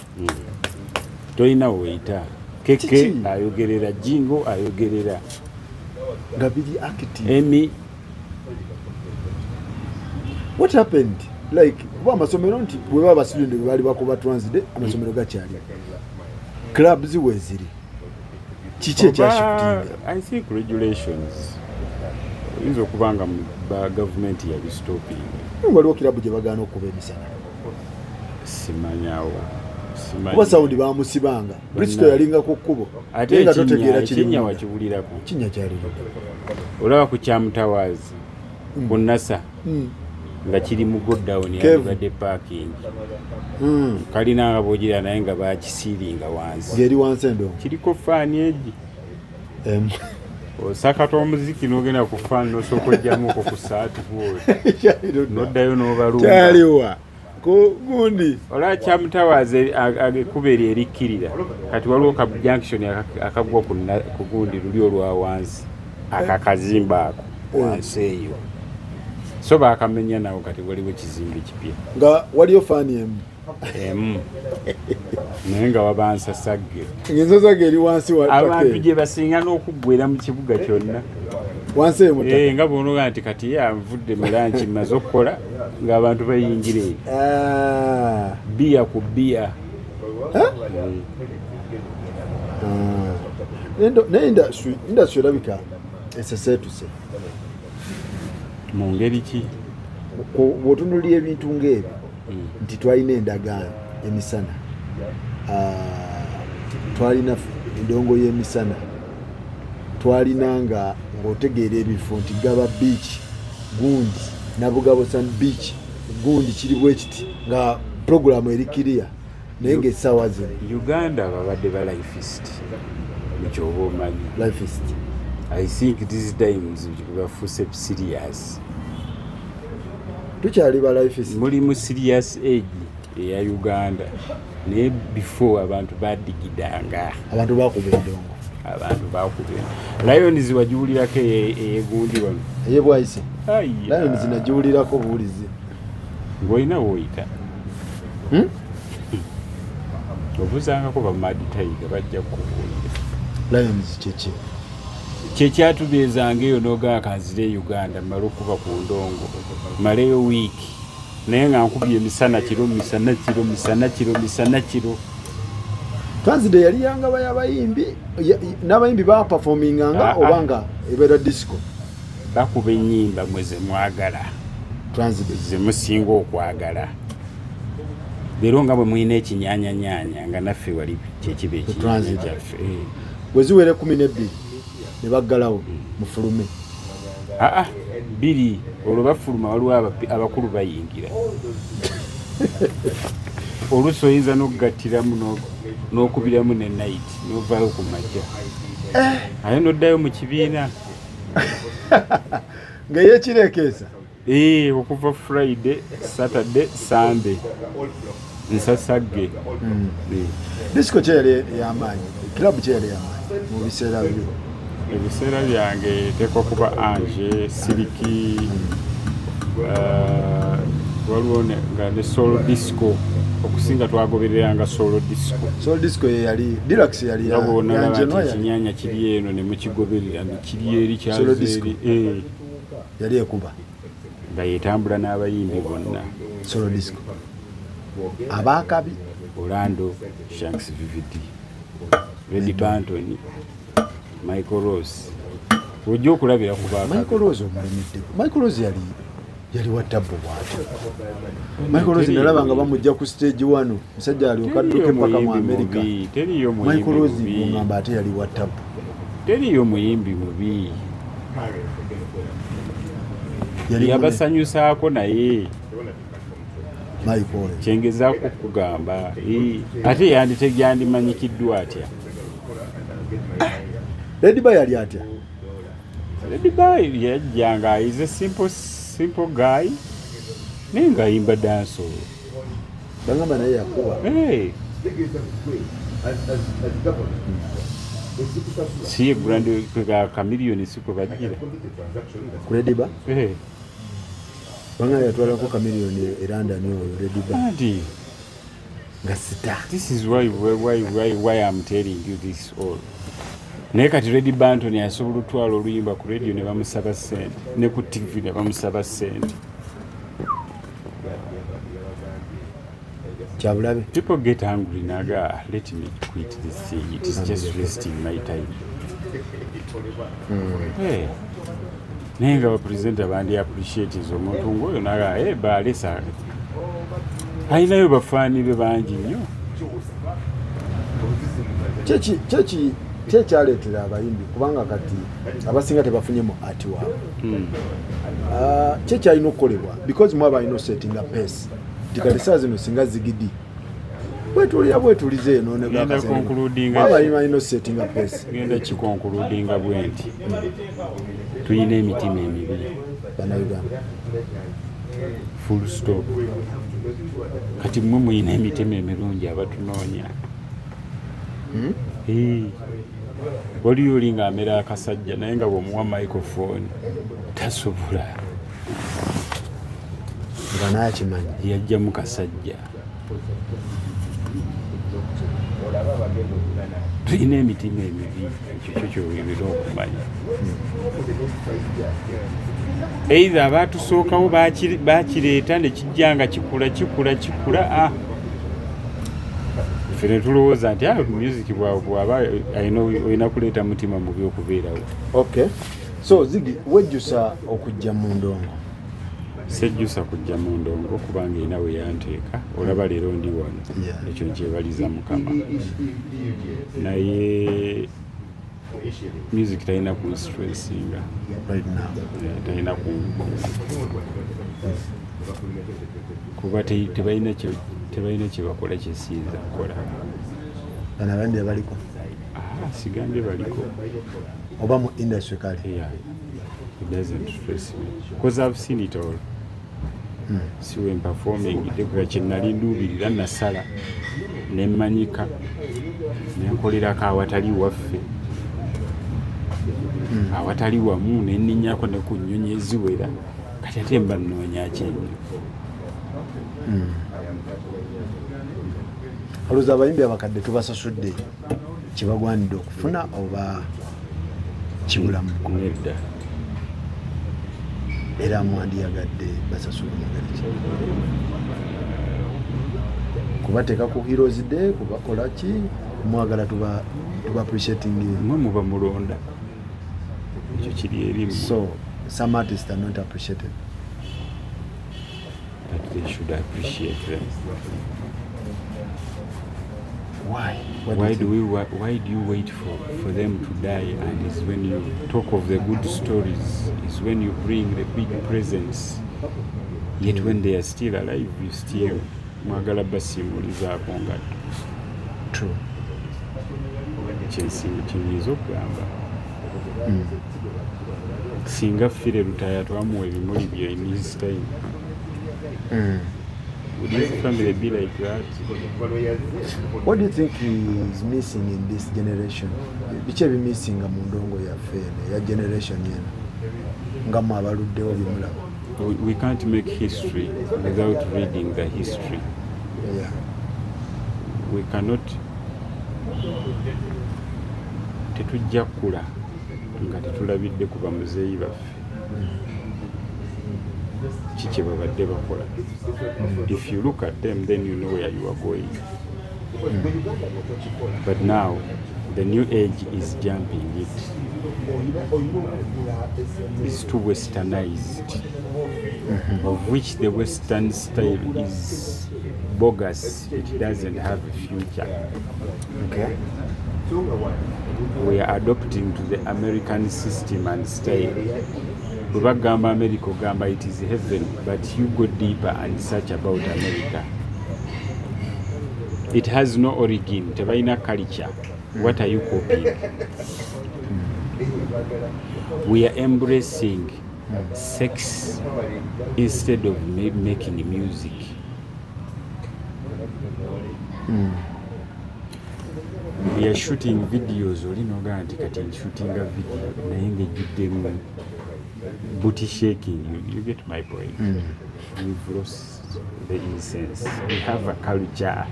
S1: Tolina weeyita. Keke ayogerera, Jingo ayogerera.
S2: Nga biri active.
S1: Emi.
S2: What happened? Like, kuba amasomero nti bwe baba student bwe baali bakuba Transday, amasomero gakyali. Clubs we ziri. Kiki ekyashiftinga?
S1: I think regulations. Oyinza okuba nga ba gavumenti yabistopinga.
S2: Waliwo kirabu gye bagaana okuba emisana.
S1: Simanyawo.
S2: Kuba Saudi bamusibanga. Bristol yalinga ku kkubo.
S1: Ate nga totegeera kiri. Ekinnya wakiwulirako.
S2: Kinnya kyali.
S1: Olaba ku Kyamutawaazi. Ku Nasa. Nga kiri mu godown yalibadde parking. Kalina nga bw'ogira naye nga bakisiiringa wansi.
S2: Ng'eri wansi endongo.
S1: Kiriko faani egi. Osakata omuziki n'ogenda ku faani n'osooka oggyamuko ku ssaati bw'oti. N'oddayo n'obalumba.
S2: Kyaliwa. Ku gundi.
S1: Olaba Kyamutawaazi ekkubo eryo erikkirira. Kati waliwo ka junction akagwa ku gundi luli olwa wansi. Akakazimba ako wansi eyo. So baakamenya nawo kati waliwo ekizimbe kipya.
S2: Nga waliyo faani emu.
S1: Emu. Naye nga waba nsasagge.
S2: Ng'ensasagge eri wansi wa ttaka.
S1: Abantu gye basinga n'okuggwera mu kibuga kyonna.
S2: Wansi eyo mu ttaka.
S1: Nga bw'onoga nti kati ye anvudde mu lanki mmaze okukola ng'abantu bayingira eyo. Bbiya ku bbiya.
S2: Naye industry erabika eseseetuse.
S1: Mu ngeri ki?
S2: Bw'otunuulira ebintu ng'ebyo nti twalina endagaano emisana, twalina endongo y'emisana, twalina nga ng'otegeera ebifo nti Gaba Beach gundi, Nabugabo Sun Beach gundi kiri bwe kiti nga puroguramu eri kiriya naye ng'essaawa zino.
S1: Uganda babadde ba lifeist ekyo oba omanyi.
S2: Lifeist.
S1: I think these times bafuuse serious.
S2: Tukyali ba lifeist.
S1: Muli mu serious age eya Uganda. Naye before abantu badigidanga.
S2: Abantu bakuba endongo.
S1: Abantu bakuba. Lions wagiwulirako eyegundi wano.
S2: Ey'ebwayise. Lions nagiwulirako buwulizi.
S1: Ng'olina w'oyita. Obuuzangako ba Mad Tiger bajja kukubuulira.
S2: Lions kye ki?
S1: Kyekyatubeezanga eyo n'ogamba kanzire e Uganda mmale okuba ku ndongo. Mmaleyo wiiki. Naye nga nkubye emisana kiro, misana kiro, misana kiro, misana kiro.
S2: Transit yali yangaba y'abayimbi, n'abayimbi baperforminganga oba nga ebeera disco.
S1: Bakuba ennyimba mwe ze mwagala.
S2: Transit.
S1: Ze musinga okwagala. Leero nga bwe mulina ekinyaanyanyaanya nga naffe wali kyekiba ekinyaanya kyaffe.
S2: Bwe ziwera 12 ne baggalawo mufulume.
S1: Bbiri olwo bafuluma waliwo abakulu bayingira. Oluusi oyinza n'okugattiramu n'okubiramu ne night n'ovaayo ku makya. Ate n'oddayo mu kibiina.
S2: Nga yeekireekeesa?
S1: Okuva Friday, Saturday, Sunday. Nsasagge.
S2: Disco ki yali ey'amaanyi? Club ki yali ey'amaanyi mu biseera byo?
S1: Ebiseera byange eteekwa kuba Ange, Siriki, waliwo nga ne Soul Disco. Okusinga twagobereranga Soul Disco.
S2: Soul Disco ye yali, Deluxe yali ya
S1: Njenwa yali. Ekinyaanya kiri eno ne mukigoberera ne kiri eri kyaze eri.
S2: Yali ekuba.
S1: Nga yetambula n'abayimbi bonna.
S2: Soul Disco. Abaakabi.
S1: Orlando, Shanks VVD, Reddy Banton, Michael Rose. Ojja okulabira ku baakabi.
S2: Michael Rose omulemedde. Michael Rose yali wa tabbo bw'atyo. Michael Rose nalaba nga bamujja ku stage wano. Musajja alyoka adduke mpaka mu America.
S1: Teriyo muyimbi.
S2: Michael Rose ngamba ate yali wa tabbo.
S1: Teriyo muyimbi mubi. Yabasanyusaako naye.
S2: Michael.
S1: Kyengezaako okugamba. Ate yandimanyikiddwa atya?
S2: Lady Bar yali atya?
S1: Lady Bar yajjanga is a simple guy. Naye ng'ayimba dancehall.
S2: Bangamba naye yakuba.
S1: Si ye grand Chameleone si kwe bajjira.
S2: Ku Lady Bar? Bangamba yatwalako Chameleone e London oyo Lady Bar.
S1: Anti.
S2: Nga sita.
S1: This is why I'm telling you this all. Naye kati Reddy Banton asobola otwala oluyimba ku radio ne bamusaba ssente ne ku TV ne bamusaba ssente.
S2: Kyabulabe.
S1: People get angry naga, let me quit this thing. It is just wasting my time. Hey. Naye nga bapresenter bandi appreciate omuntu ng'oyo naga, hey, balesa. Alinayo bafaani be bangi nnyo.
S2: Kyeki Ki ekyaleetera abayimbi, kubanga kati abasinga tebafunye mu ati waabwe? Ki ekyalina okukolebwa? Because mwaba alina osettinga pace nti kati saa zino singa Ziggy D bwetulira bwetulize eno.
S1: Ngenda concludinga.
S2: Mwaba alina osettinga pace.
S1: Ngenda kiconcludinga bwe nti tulina emitima emibi.
S2: Bannayuganda.
S1: Full stop. Kati mmwe muyina emitima emirungi abatunoonya. Eh, waliyo oli ng'amera akasajja, naye nga bw'omuwa microphone tasobola.
S2: Nga naye akimanyi.
S1: Yajjamu kasajja. Tulina emitima emibi, ekyo kyo kyolina okumanya. Either abatusookawo bakireeta ne kijja nga kikula, kikula, kikula, ffe ne tulowooza nti music bwaba olina kuleeta mutima mubi okubeerawo.
S2: Okay, so Ziggy, wejjusa okujja mu ndongo?
S1: Sejjusa kujja mu ndongo kubanga erina we yanteeka. Olaba leero ndi wano. Ekyo nkyebaliza Mukama, naye music talina kunstressinga.
S2: Right now.
S1: Talina ku kuba tebalina kye bakola kyesiyinza kukola.
S2: Bano abayimbi abaliko?
S1: Ah, sigambye baliko.
S2: Oba mu industry kale.
S1: Yeah, it doesn't stress me because I've seen it all. Si when performing ndekuba kye nali nduubirira, nasala nemmanyika nenkolerako awatali waffe, awatali wamu, nenninyako ne ku nnyonyi eziwera. Kati ate mba nnoonya ki ennyo?
S2: Olowooza abayimbi abakadde tubasasudde kyebagwanidde okufuna oba kibulamu?
S1: Nedda.
S2: Era mwandiyagadde basasule mu ngeri ki? Kubateeka ku Heroes Day, kubakola ki? Mwagala tuba appreciating?
S1: Mwe muba mulonda, ekyo kiri eri mmwe.
S2: So some artists are not appreciated?
S1: That they should appreciate them.
S2: Why? What
S1: Why
S2: do you
S1: do we why do you wait for them to die? And is when you talk of the good stories, is when you bring the big presents, yet when they are still alive, you still mwagala basiimulizaako nga
S2: think? True.
S1: Kyensinga kyenyinza okugamba, singa Philly Lutaaya twamuwa ebimuli bye in his time, would his family be like that?
S2: What do you think is missing in this generation? Biki ebimissinga mu ndongo yaffe eno eya generation eno, nga mwe abaluddewo bimulaba?
S1: We can't make history without reading the history. We cannot, tetujja kula nga tetulabidde ku bamuzeeyi baffe ki kye babadde bakola. If you look at them, then you know where you are going. But now the new age is jumping it. It's too westernized, of which the western style is bogus. It doesn't have a future. We are adopting to the American system and style. Bwe bagamba America, ogamba it is heaven, but you go deeper and search about America, it has no origin. Tebalina culture. What are you copying? We are embracing sex instead of making music. We are shooting videos, oli nogaa nti kati nshootinga video naye ng'ejjuddemu booty shaking. You get my point? We've lost the essence. We have a culture,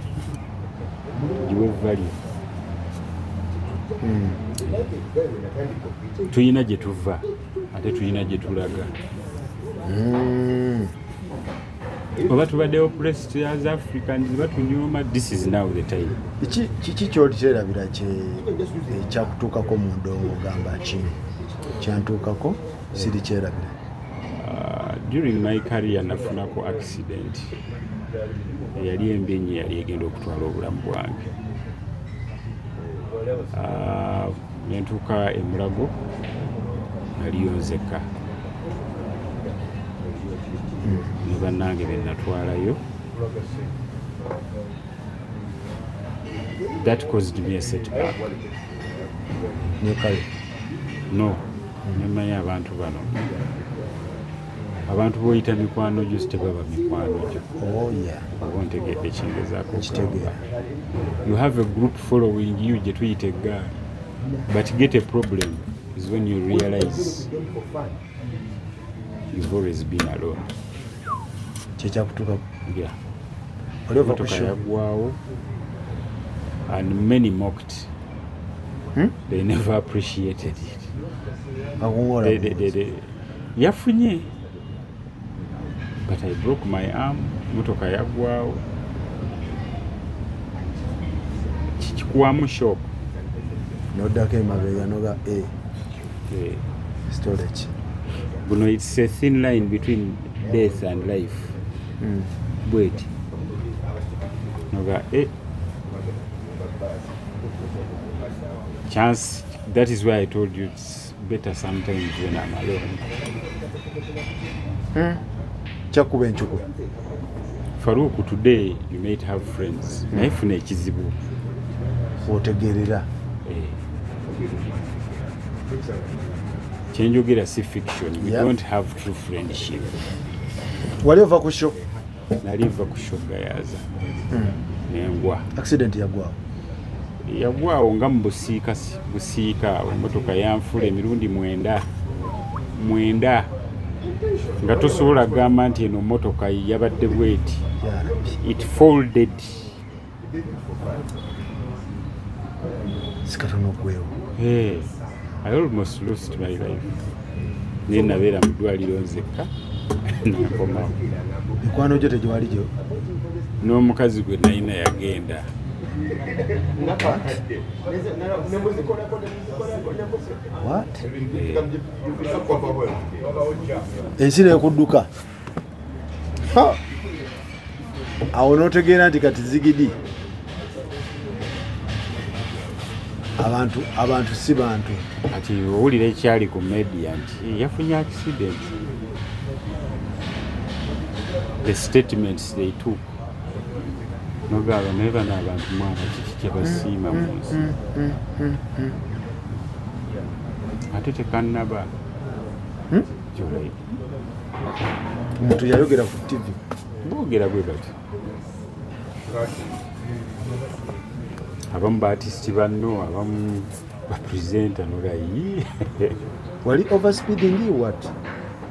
S1: giwe value. Tuyina gye tuva ate tuyina gye tulaga. Oba tubadde oppressed as Africans, batunyooma. This is now the time.
S2: Kiki kyoliterabira ekyakutuukako mu ndongo, ogamba kino kyantuukako siri kyerabira?
S1: During my career nafunako accident eyali embi ennyo, yali egenda okutwala obulamu bwange. Nentuuka emulago, naliyo nzekka ne bannange be natwalayo. That caused me a setback.
S2: Nekale.
S1: No, nemanyi abantu bano, abantu boyita mikwano gyo tebaba mikwano gyo.
S2: Oh yeah.
S1: Oba ontegedde kyengezaako?
S2: Nkitegeera.
S1: You have a group following you gye tuyita eggaali, but get a problem is when you realize you've always been alone.
S2: Kyekyakutuukako?
S1: Yeah.
S2: Oli ova ku
S1: Motoka
S2: show.
S1: Yagwawo and many mocked. They never appreciated it.
S2: Bakuŋoola.
S1: Yafunye, but I broke my arm. Motoka yagwawo, kikikuwamu shock.
S2: Noddako emabega noga e
S1: Eh,
S2: storage.
S1: Buno, it's a thin line between death and life. Bweti noga chance. That is why I told you it's better sometimes when I'm alone.
S2: Kyakuba encukwe.
S1: Faruku, today you might have friends, naye funa ekizibu
S2: otegerera.
S1: Eh. Kyenjogera si fiction. We don't have true friendship.
S2: Wali ova ku show?
S1: Nali nva ku show Gayaza, nengwa.
S2: Accident yagwawo?
S1: Yagwawo nga mu busiika, busiika awo. Emotoka yanfula emirundi mwenda, mwenda, nga tosobola kugamba nti eno motoka yabadde bweti.
S2: Ya Rabbi.
S1: It folded.
S2: Si katono ogwewo.
S1: Hey, I almost lost my life, naye nabeera mu ddwaliro nzekka, nakomawo.
S2: Mikwano gyo tegiwali gyo?
S1: N'omukazi gwe nalina yagenda.
S2: What?
S1: Eh,
S2: ensi nekudduka. Ha! Awo n'otegeera nti kati zigidi, abantu si bantu.
S1: Kati owulira ekyali ku media nti yafunye accident, the statements they took, nogaba naye bano abantu, mwana, kiki kyebasiima mu nsi? Ate tekannaba. Gyolayi.
S2: Omuntu yayogera ku TV?
S1: Boogera bwe bati, abamu ba artist banno, abamu ba presenter, nogayi.
S2: Wali overspeeding, what?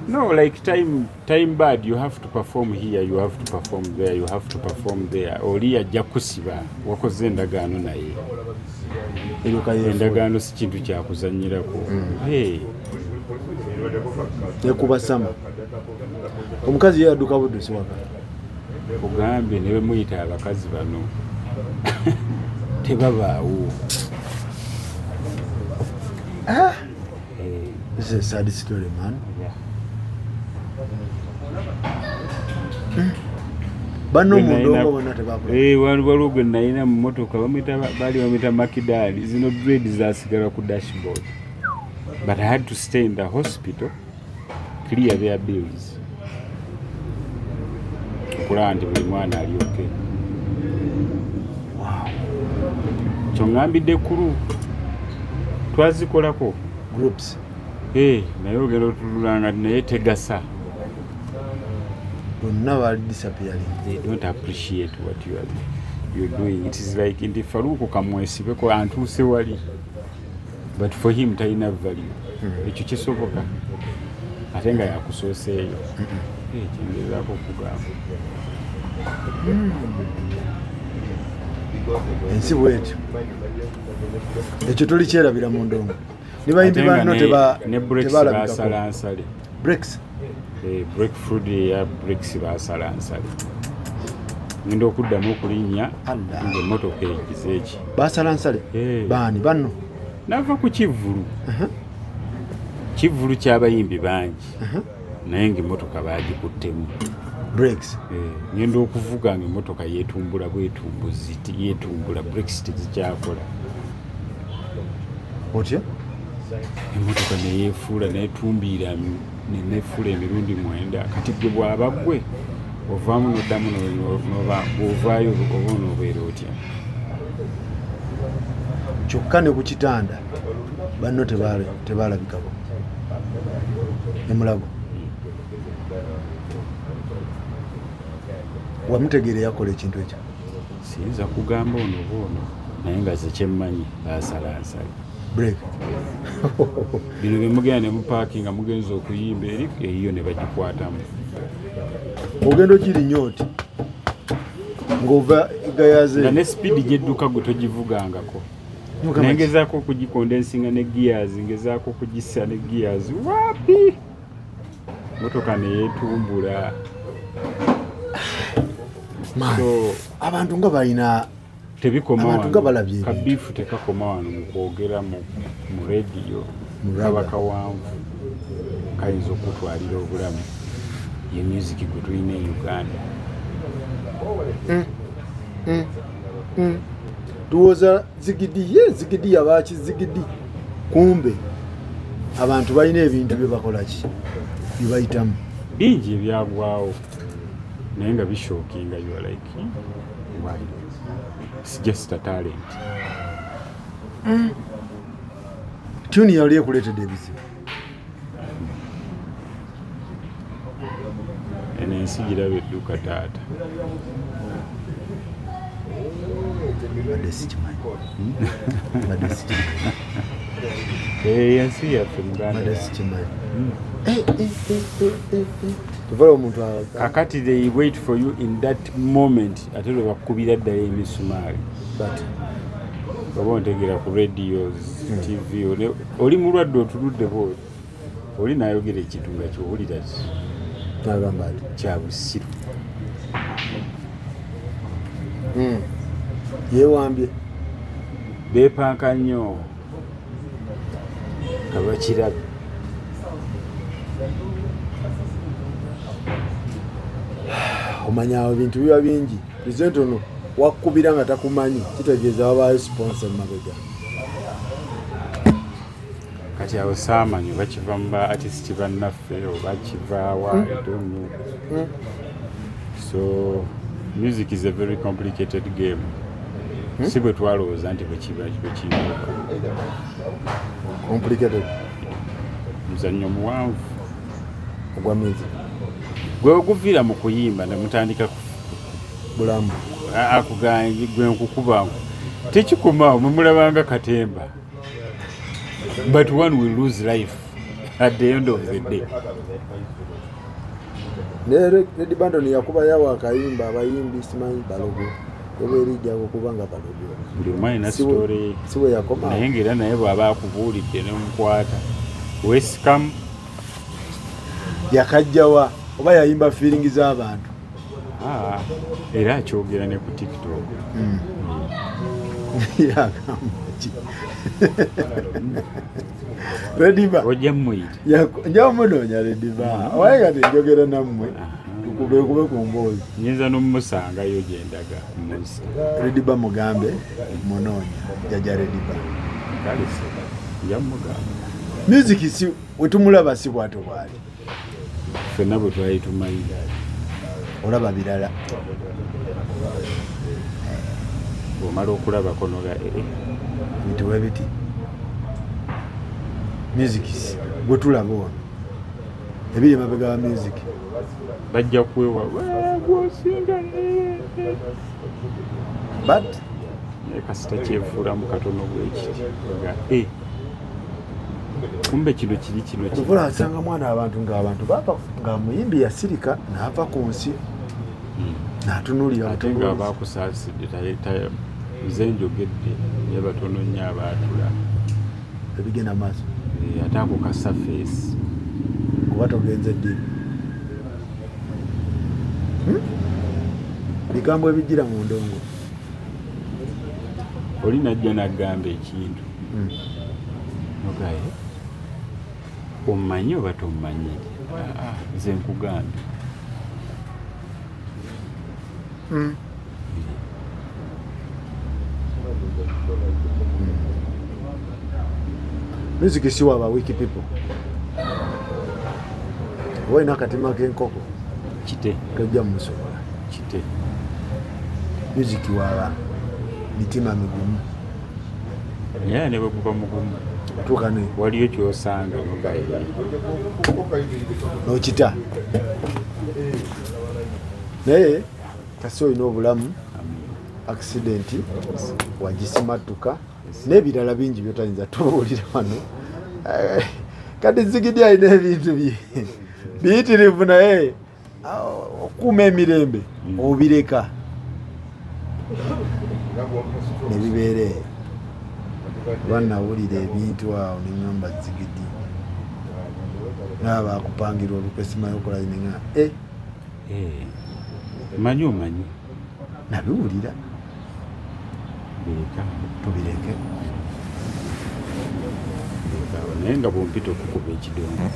S1: No, like time bad. You have to perform here, you have to perform there, you have to perform there. Oli ajja kusiba, wakoze endagaano naye.
S2: Eryoka yeefuula.
S1: Endagaano si kintu kyakuzannyirako. Hey,
S2: nekuba sama. Omukazi ye yadduka buddusi waka?
S1: Kugambye, ne bwe muyita abakazi bano tebabaawo.
S2: Ah!
S1: Eh,
S2: This is a sad story, man.
S1: Yeah.
S2: Banno
S1: Gwe
S2: mu
S1: nalina-
S2: ndongo bonna tebakola?
S1: Eh, waliwo gwe nalina mu motoka, bamuyita, baali bamuyita Makidali. Zino dread zasigala ku dashboard, but I had to stay in the hospital, clear their bills, okulaba nti buli mwana ali okay.
S2: Wow.
S1: Kyoŋŋambidde kulu twazikolako.
S2: Groups.
S1: Eh, naye ogenda otululanga naye tegasa.
S2: Bonna bali disappearing.
S1: They don't appreciate what you're doing. It is like nti Faruku kamwesibeko antuuse wali, but for him talina value. Ekyo kisoboka ate nga yakusooseeyo? Eh, kyengezaako okugamba.
S2: Ensi bwetyo, ekyo tolikyerabira mu ndongo ne bayimbi
S1: Ate nga
S2: banno
S1: ne brakes
S2: tebalabikako.
S1: basala nsale.
S2: Brakes?
S1: Eh, brake fluid eya brakes basala nsale. Ngenda okuddamu okulinnya
S2: Allah.
S1: ng'emmotoka egize eki.
S2: Basala nsale?
S1: Eh.
S2: Baani banno?
S1: Nava ku kivvulu, kivvulu ky'abayimbi bangi, naye ng'emmotoka baagikuttemu.
S2: Brakes?
S1: Eh, ngenda okuvuga ng'emmotoka yeetumbula bwetumbuzi, yeetumbula, brakes tezikyakola.
S2: Otya?
S1: Emmotoka neyeefuula netumbiira nenefuula emirundi 9. Kati gwe bw'aba ggwe ovaamu n'oddamu bw'ovaayo oba onoobeera otya?
S2: Kyokka ne ku kitanda banno tebalabikako emulago. Wamutegeera yakola ekintu ekyo?
S1: Siyinza kugamba ono oba ono, naye nga ze kyemmanyi baasala nsale.
S2: Break.
S1: Bino bye mugenda ne mupaakinga mugenza okuyimba eri eyiyo ne bagikwatamu.
S2: Ogenda ogirinnya oti ng'ova Gayaza.
S1: Nga ne sipiidi gy'edduka gwe togivugangako. Naye ngezaako okugikondensinga ne gears, ngezaako okugissa ne gears, wapi! Motoka ne yeetumbula. So
S2: abantu nga balina
S1: tebikoma
S2: abantu nga balabye.
S1: Kabifu tekakoma wano mu kwogera mu rediyo, kaba kawanvu kayinza okutwalira obulamu. Ye music gwe tulina e Uganda.
S2: Tuwoza zigidi ye zigidi yabaki zigidi, kumbe abantu balina ebintu bye bakola ki bye bayitamu
S1: bingi ebyagwawo naye nga bishockinga. You are like, why? It's just a talent.
S2: Tuni yali ekuleetedde ebizibu.
S1: Eno ensi giraba edduka taata.
S2: Badde sikimanyi. Badde sikimanyi.
S1: Ensi yaffe muganda.
S2: Badde sikimanyi. Tuvala omuntu
S1: kakati they wait for you in that moment ate lwe bakubira ddala emisumaali.
S2: But
S1: oba ontegeera ku radios, TV, oli mulwadde otuludde bw'oti oli n'ayogera ekintu nga ky'owulira
S2: n'agamba ati
S1: kya busiru.
S2: Yeewambye.
S1: Beepanka nnyo nga bakirabe.
S2: Omanya awo ebintu biba bingi. Pulezidenti ono wakubira nga takumanyi kitegeeza wabaayo sponsor mabega.
S1: Kati awo saamanyi oba kiva mu ba artist bannaffe oba kivaawa, I don't know. So music is a very complicated game. Si bwe twalowooza nti bwe kiba bwe.
S2: Complicated.
S1: Muzannyo muwanvu.
S2: Ogwa music.
S1: Gwe oguviira mu kuyimba ne mutandika
S2: bulamu.
S1: Akugambye gwe nkukuba tekikomaawo mwe mulabanga katemba. But one will lose life at the end of the day.
S2: Ne Red Bandon yakuba yawa akayimba abayimbi simanyi balogo. Oba erijja okuba nga balogo.
S1: Buli omu alina story.
S2: Si we yakoma.
S1: Naye ng'era naye bw'aba akubuulidde ne mukwata. Weesikamu.
S2: Yakajjawa oba yayimba feeling z'abantu.
S1: Era akyogera ne ku TikTok.
S2: Yagamba ki? Rediba.
S1: Ojja mmuyita.
S2: Nja munoonya Rediba. Waye kati njogera nammwe. Tukube ku mboozi.
S1: Nyinza n'omusangayo gye ndaga mu nsi.
S2: Rediba mugambe munoonya. Jjajja Rediba.
S1: Kale nja mugamba.
S2: Music si wetumulaba si bw'atyo bw'ali.
S1: Ffenna bwe twali tumanyi.
S2: Olaba birala.
S1: Bw'omala okulabako noga
S2: Bintu bwe biti. Music gwe tulaba ono. Ebiri emabega wa music.
S1: Bajja kwewa gwosinga.
S2: But
S1: naye kasita kyefuulamu katono bwekiti nga kumbe kino kiri kino kiri.
S2: Ovola asanga mwana abantu ng'abantu bava nga muyimbi yasirika n'ava ku nsi n'atunuulira
S1: ate nga bakusaasidde nze njogedde naye batono nnyo abaatula
S2: ebigenda maaso.
S1: Ate ako ka surface
S2: kuba togenze ddiini. Bigambo ebijjira mu ndongo.
S1: Oli najja n'agamba ekintu nogaye omumanyi oba tomumanyi? Nze nkugambye.
S2: Music si waba wiki people. Oba olina akatima k'enkoko
S1: kite
S2: tojja mumusobola.
S1: Kite.
S2: Music waba mitima migumu.
S1: Naye ne bwe guba mugumu
S2: tuuka ne
S1: waliyo ky'osanga
S2: n'okita. Naye kasi olina obulamu, accident wagisimatuka n'ebirala bingi byotayinza tubuulira wano. Kati Zigidi alina ebintu biyitirivu, naye okuuma emirembe obireka ne bibeera eyo. Oba nawulira ebintu awo ne ŋŋamba Zigidi naaba akupangira olukwe simanyi okola ne ŋŋamba
S1: manyi omanyi
S2: nabiwulira
S1: bireka
S2: tubireke.
S1: Naye nga bwompita okukuba ekidongo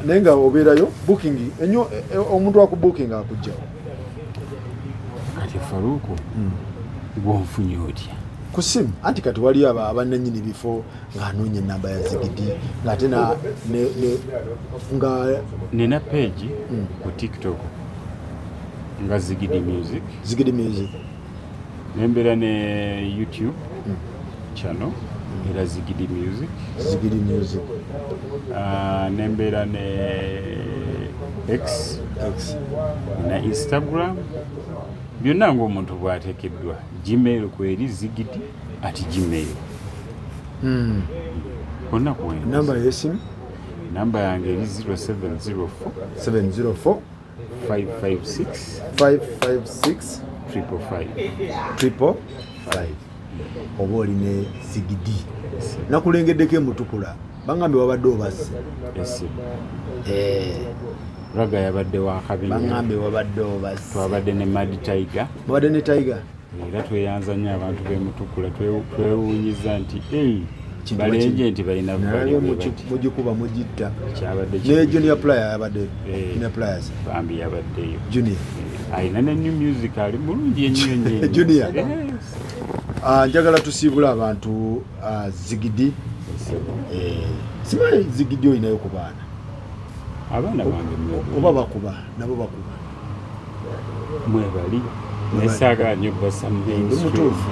S2: naye nga obeerayo booking enyo, omuntu akubooking akujjawo.
S1: Kati Faruku gwonfunye otya
S2: ku simu? Anti kati waliyo abannannyini bifo ng'anoonya ennamba ya Zigidi ng'ate nga
S1: nina page ku TikTok nga Zigidi Music.
S2: Zigidi Music.
S1: Nembeera ne YouTube channel era Zigidi Music.
S2: Zigidi Music.
S1: Nembeera ne X na Instagram, byonna ng'omuntu bw'ateekeddwa. Gmail kweri zigidi @gmail. Konna kuwenda.
S2: Namba y'essimu?
S1: Namba yange eri 0704
S2: 704
S1: 556
S2: 556
S1: 555
S2: 555. Oba oli ne Zigidi. Nakulengeddeko emutukula, bangambye wabadde obasse.
S1: Raga yabadde wa kabi.
S2: Bangambye wabadde obasse.
S1: Twabadde ne Mad Tiger.
S2: Mubadde ne Tiger.
S1: Era tweyanza nnyo abantu b'emutukula, twewuunyiza nti balenje nti balina
S2: mugikuba mugitta. Ne Junior Player yabadde. Junior Players
S1: bambi yabaddeyo.
S2: Junior
S1: alina ne new music, ali mulungi ennyo ennyo.
S2: Junior. Njagala tusiibule abantu Zigidi. Simanyi Zigidi olinayo ku baana?
S1: Abaana bange
S2: oba bakuba nabo bakuba
S1: mwebali, naye saagala nnyo basa
S2: mutuufu.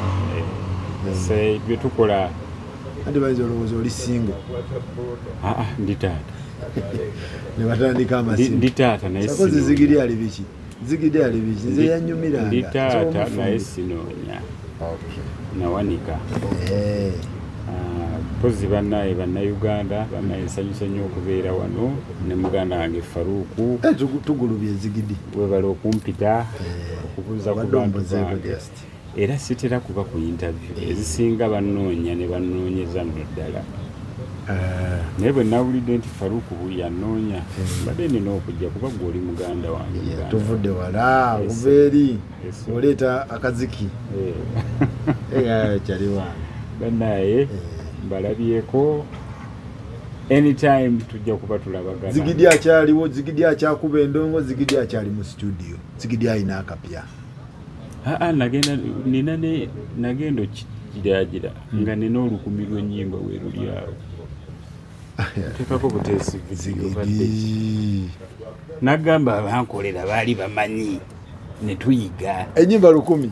S1: Bye tukola
S2: anti bayinza olowooza oli single.
S1: Ndi taata.
S2: Ne batandika amasimu.
S1: Ndi taata naye
S2: sinoonya. Zigidi ali biki? Zigidi ali biki? Nze yanyumiranga.
S1: Ndi taata naye sinoonya. Nawanika. Mpozi bannaye bannayuganda bannaye nsanyusa nnyo okubeera wano ne muganda wange Faruku.
S2: Tugulubye Zigidi.
S1: Webale okumpita okubuuza ku bantu bange. Era sitera kuba ku interview ezisinga bannoonya ne bannoonyeza nno ddala. Naye bwe nawulidde nti Faruku yannoonya mbadde nina okujja kuba gwe oli muganda wange.
S2: Tuvudde wala okuva eri oleeta akaziki. Kyali wange.
S1: Bannaye mbalabyeko, anytime tujja kuba tulabagana.
S2: Zigidi akyaliwo, Zigidi akyakuba endongo, Zigidi akyali mu studio, Zigidi alina akapya.
S1: Nagenda nina ne nagenda okiragira nga nina 1000 lw'ennyimba weeruli awo. Nteekako buteesi
S2: Zigidi.
S1: Nagamba abankolera baali bamanyi ne tuyiga.
S2: Ennyimba 1000.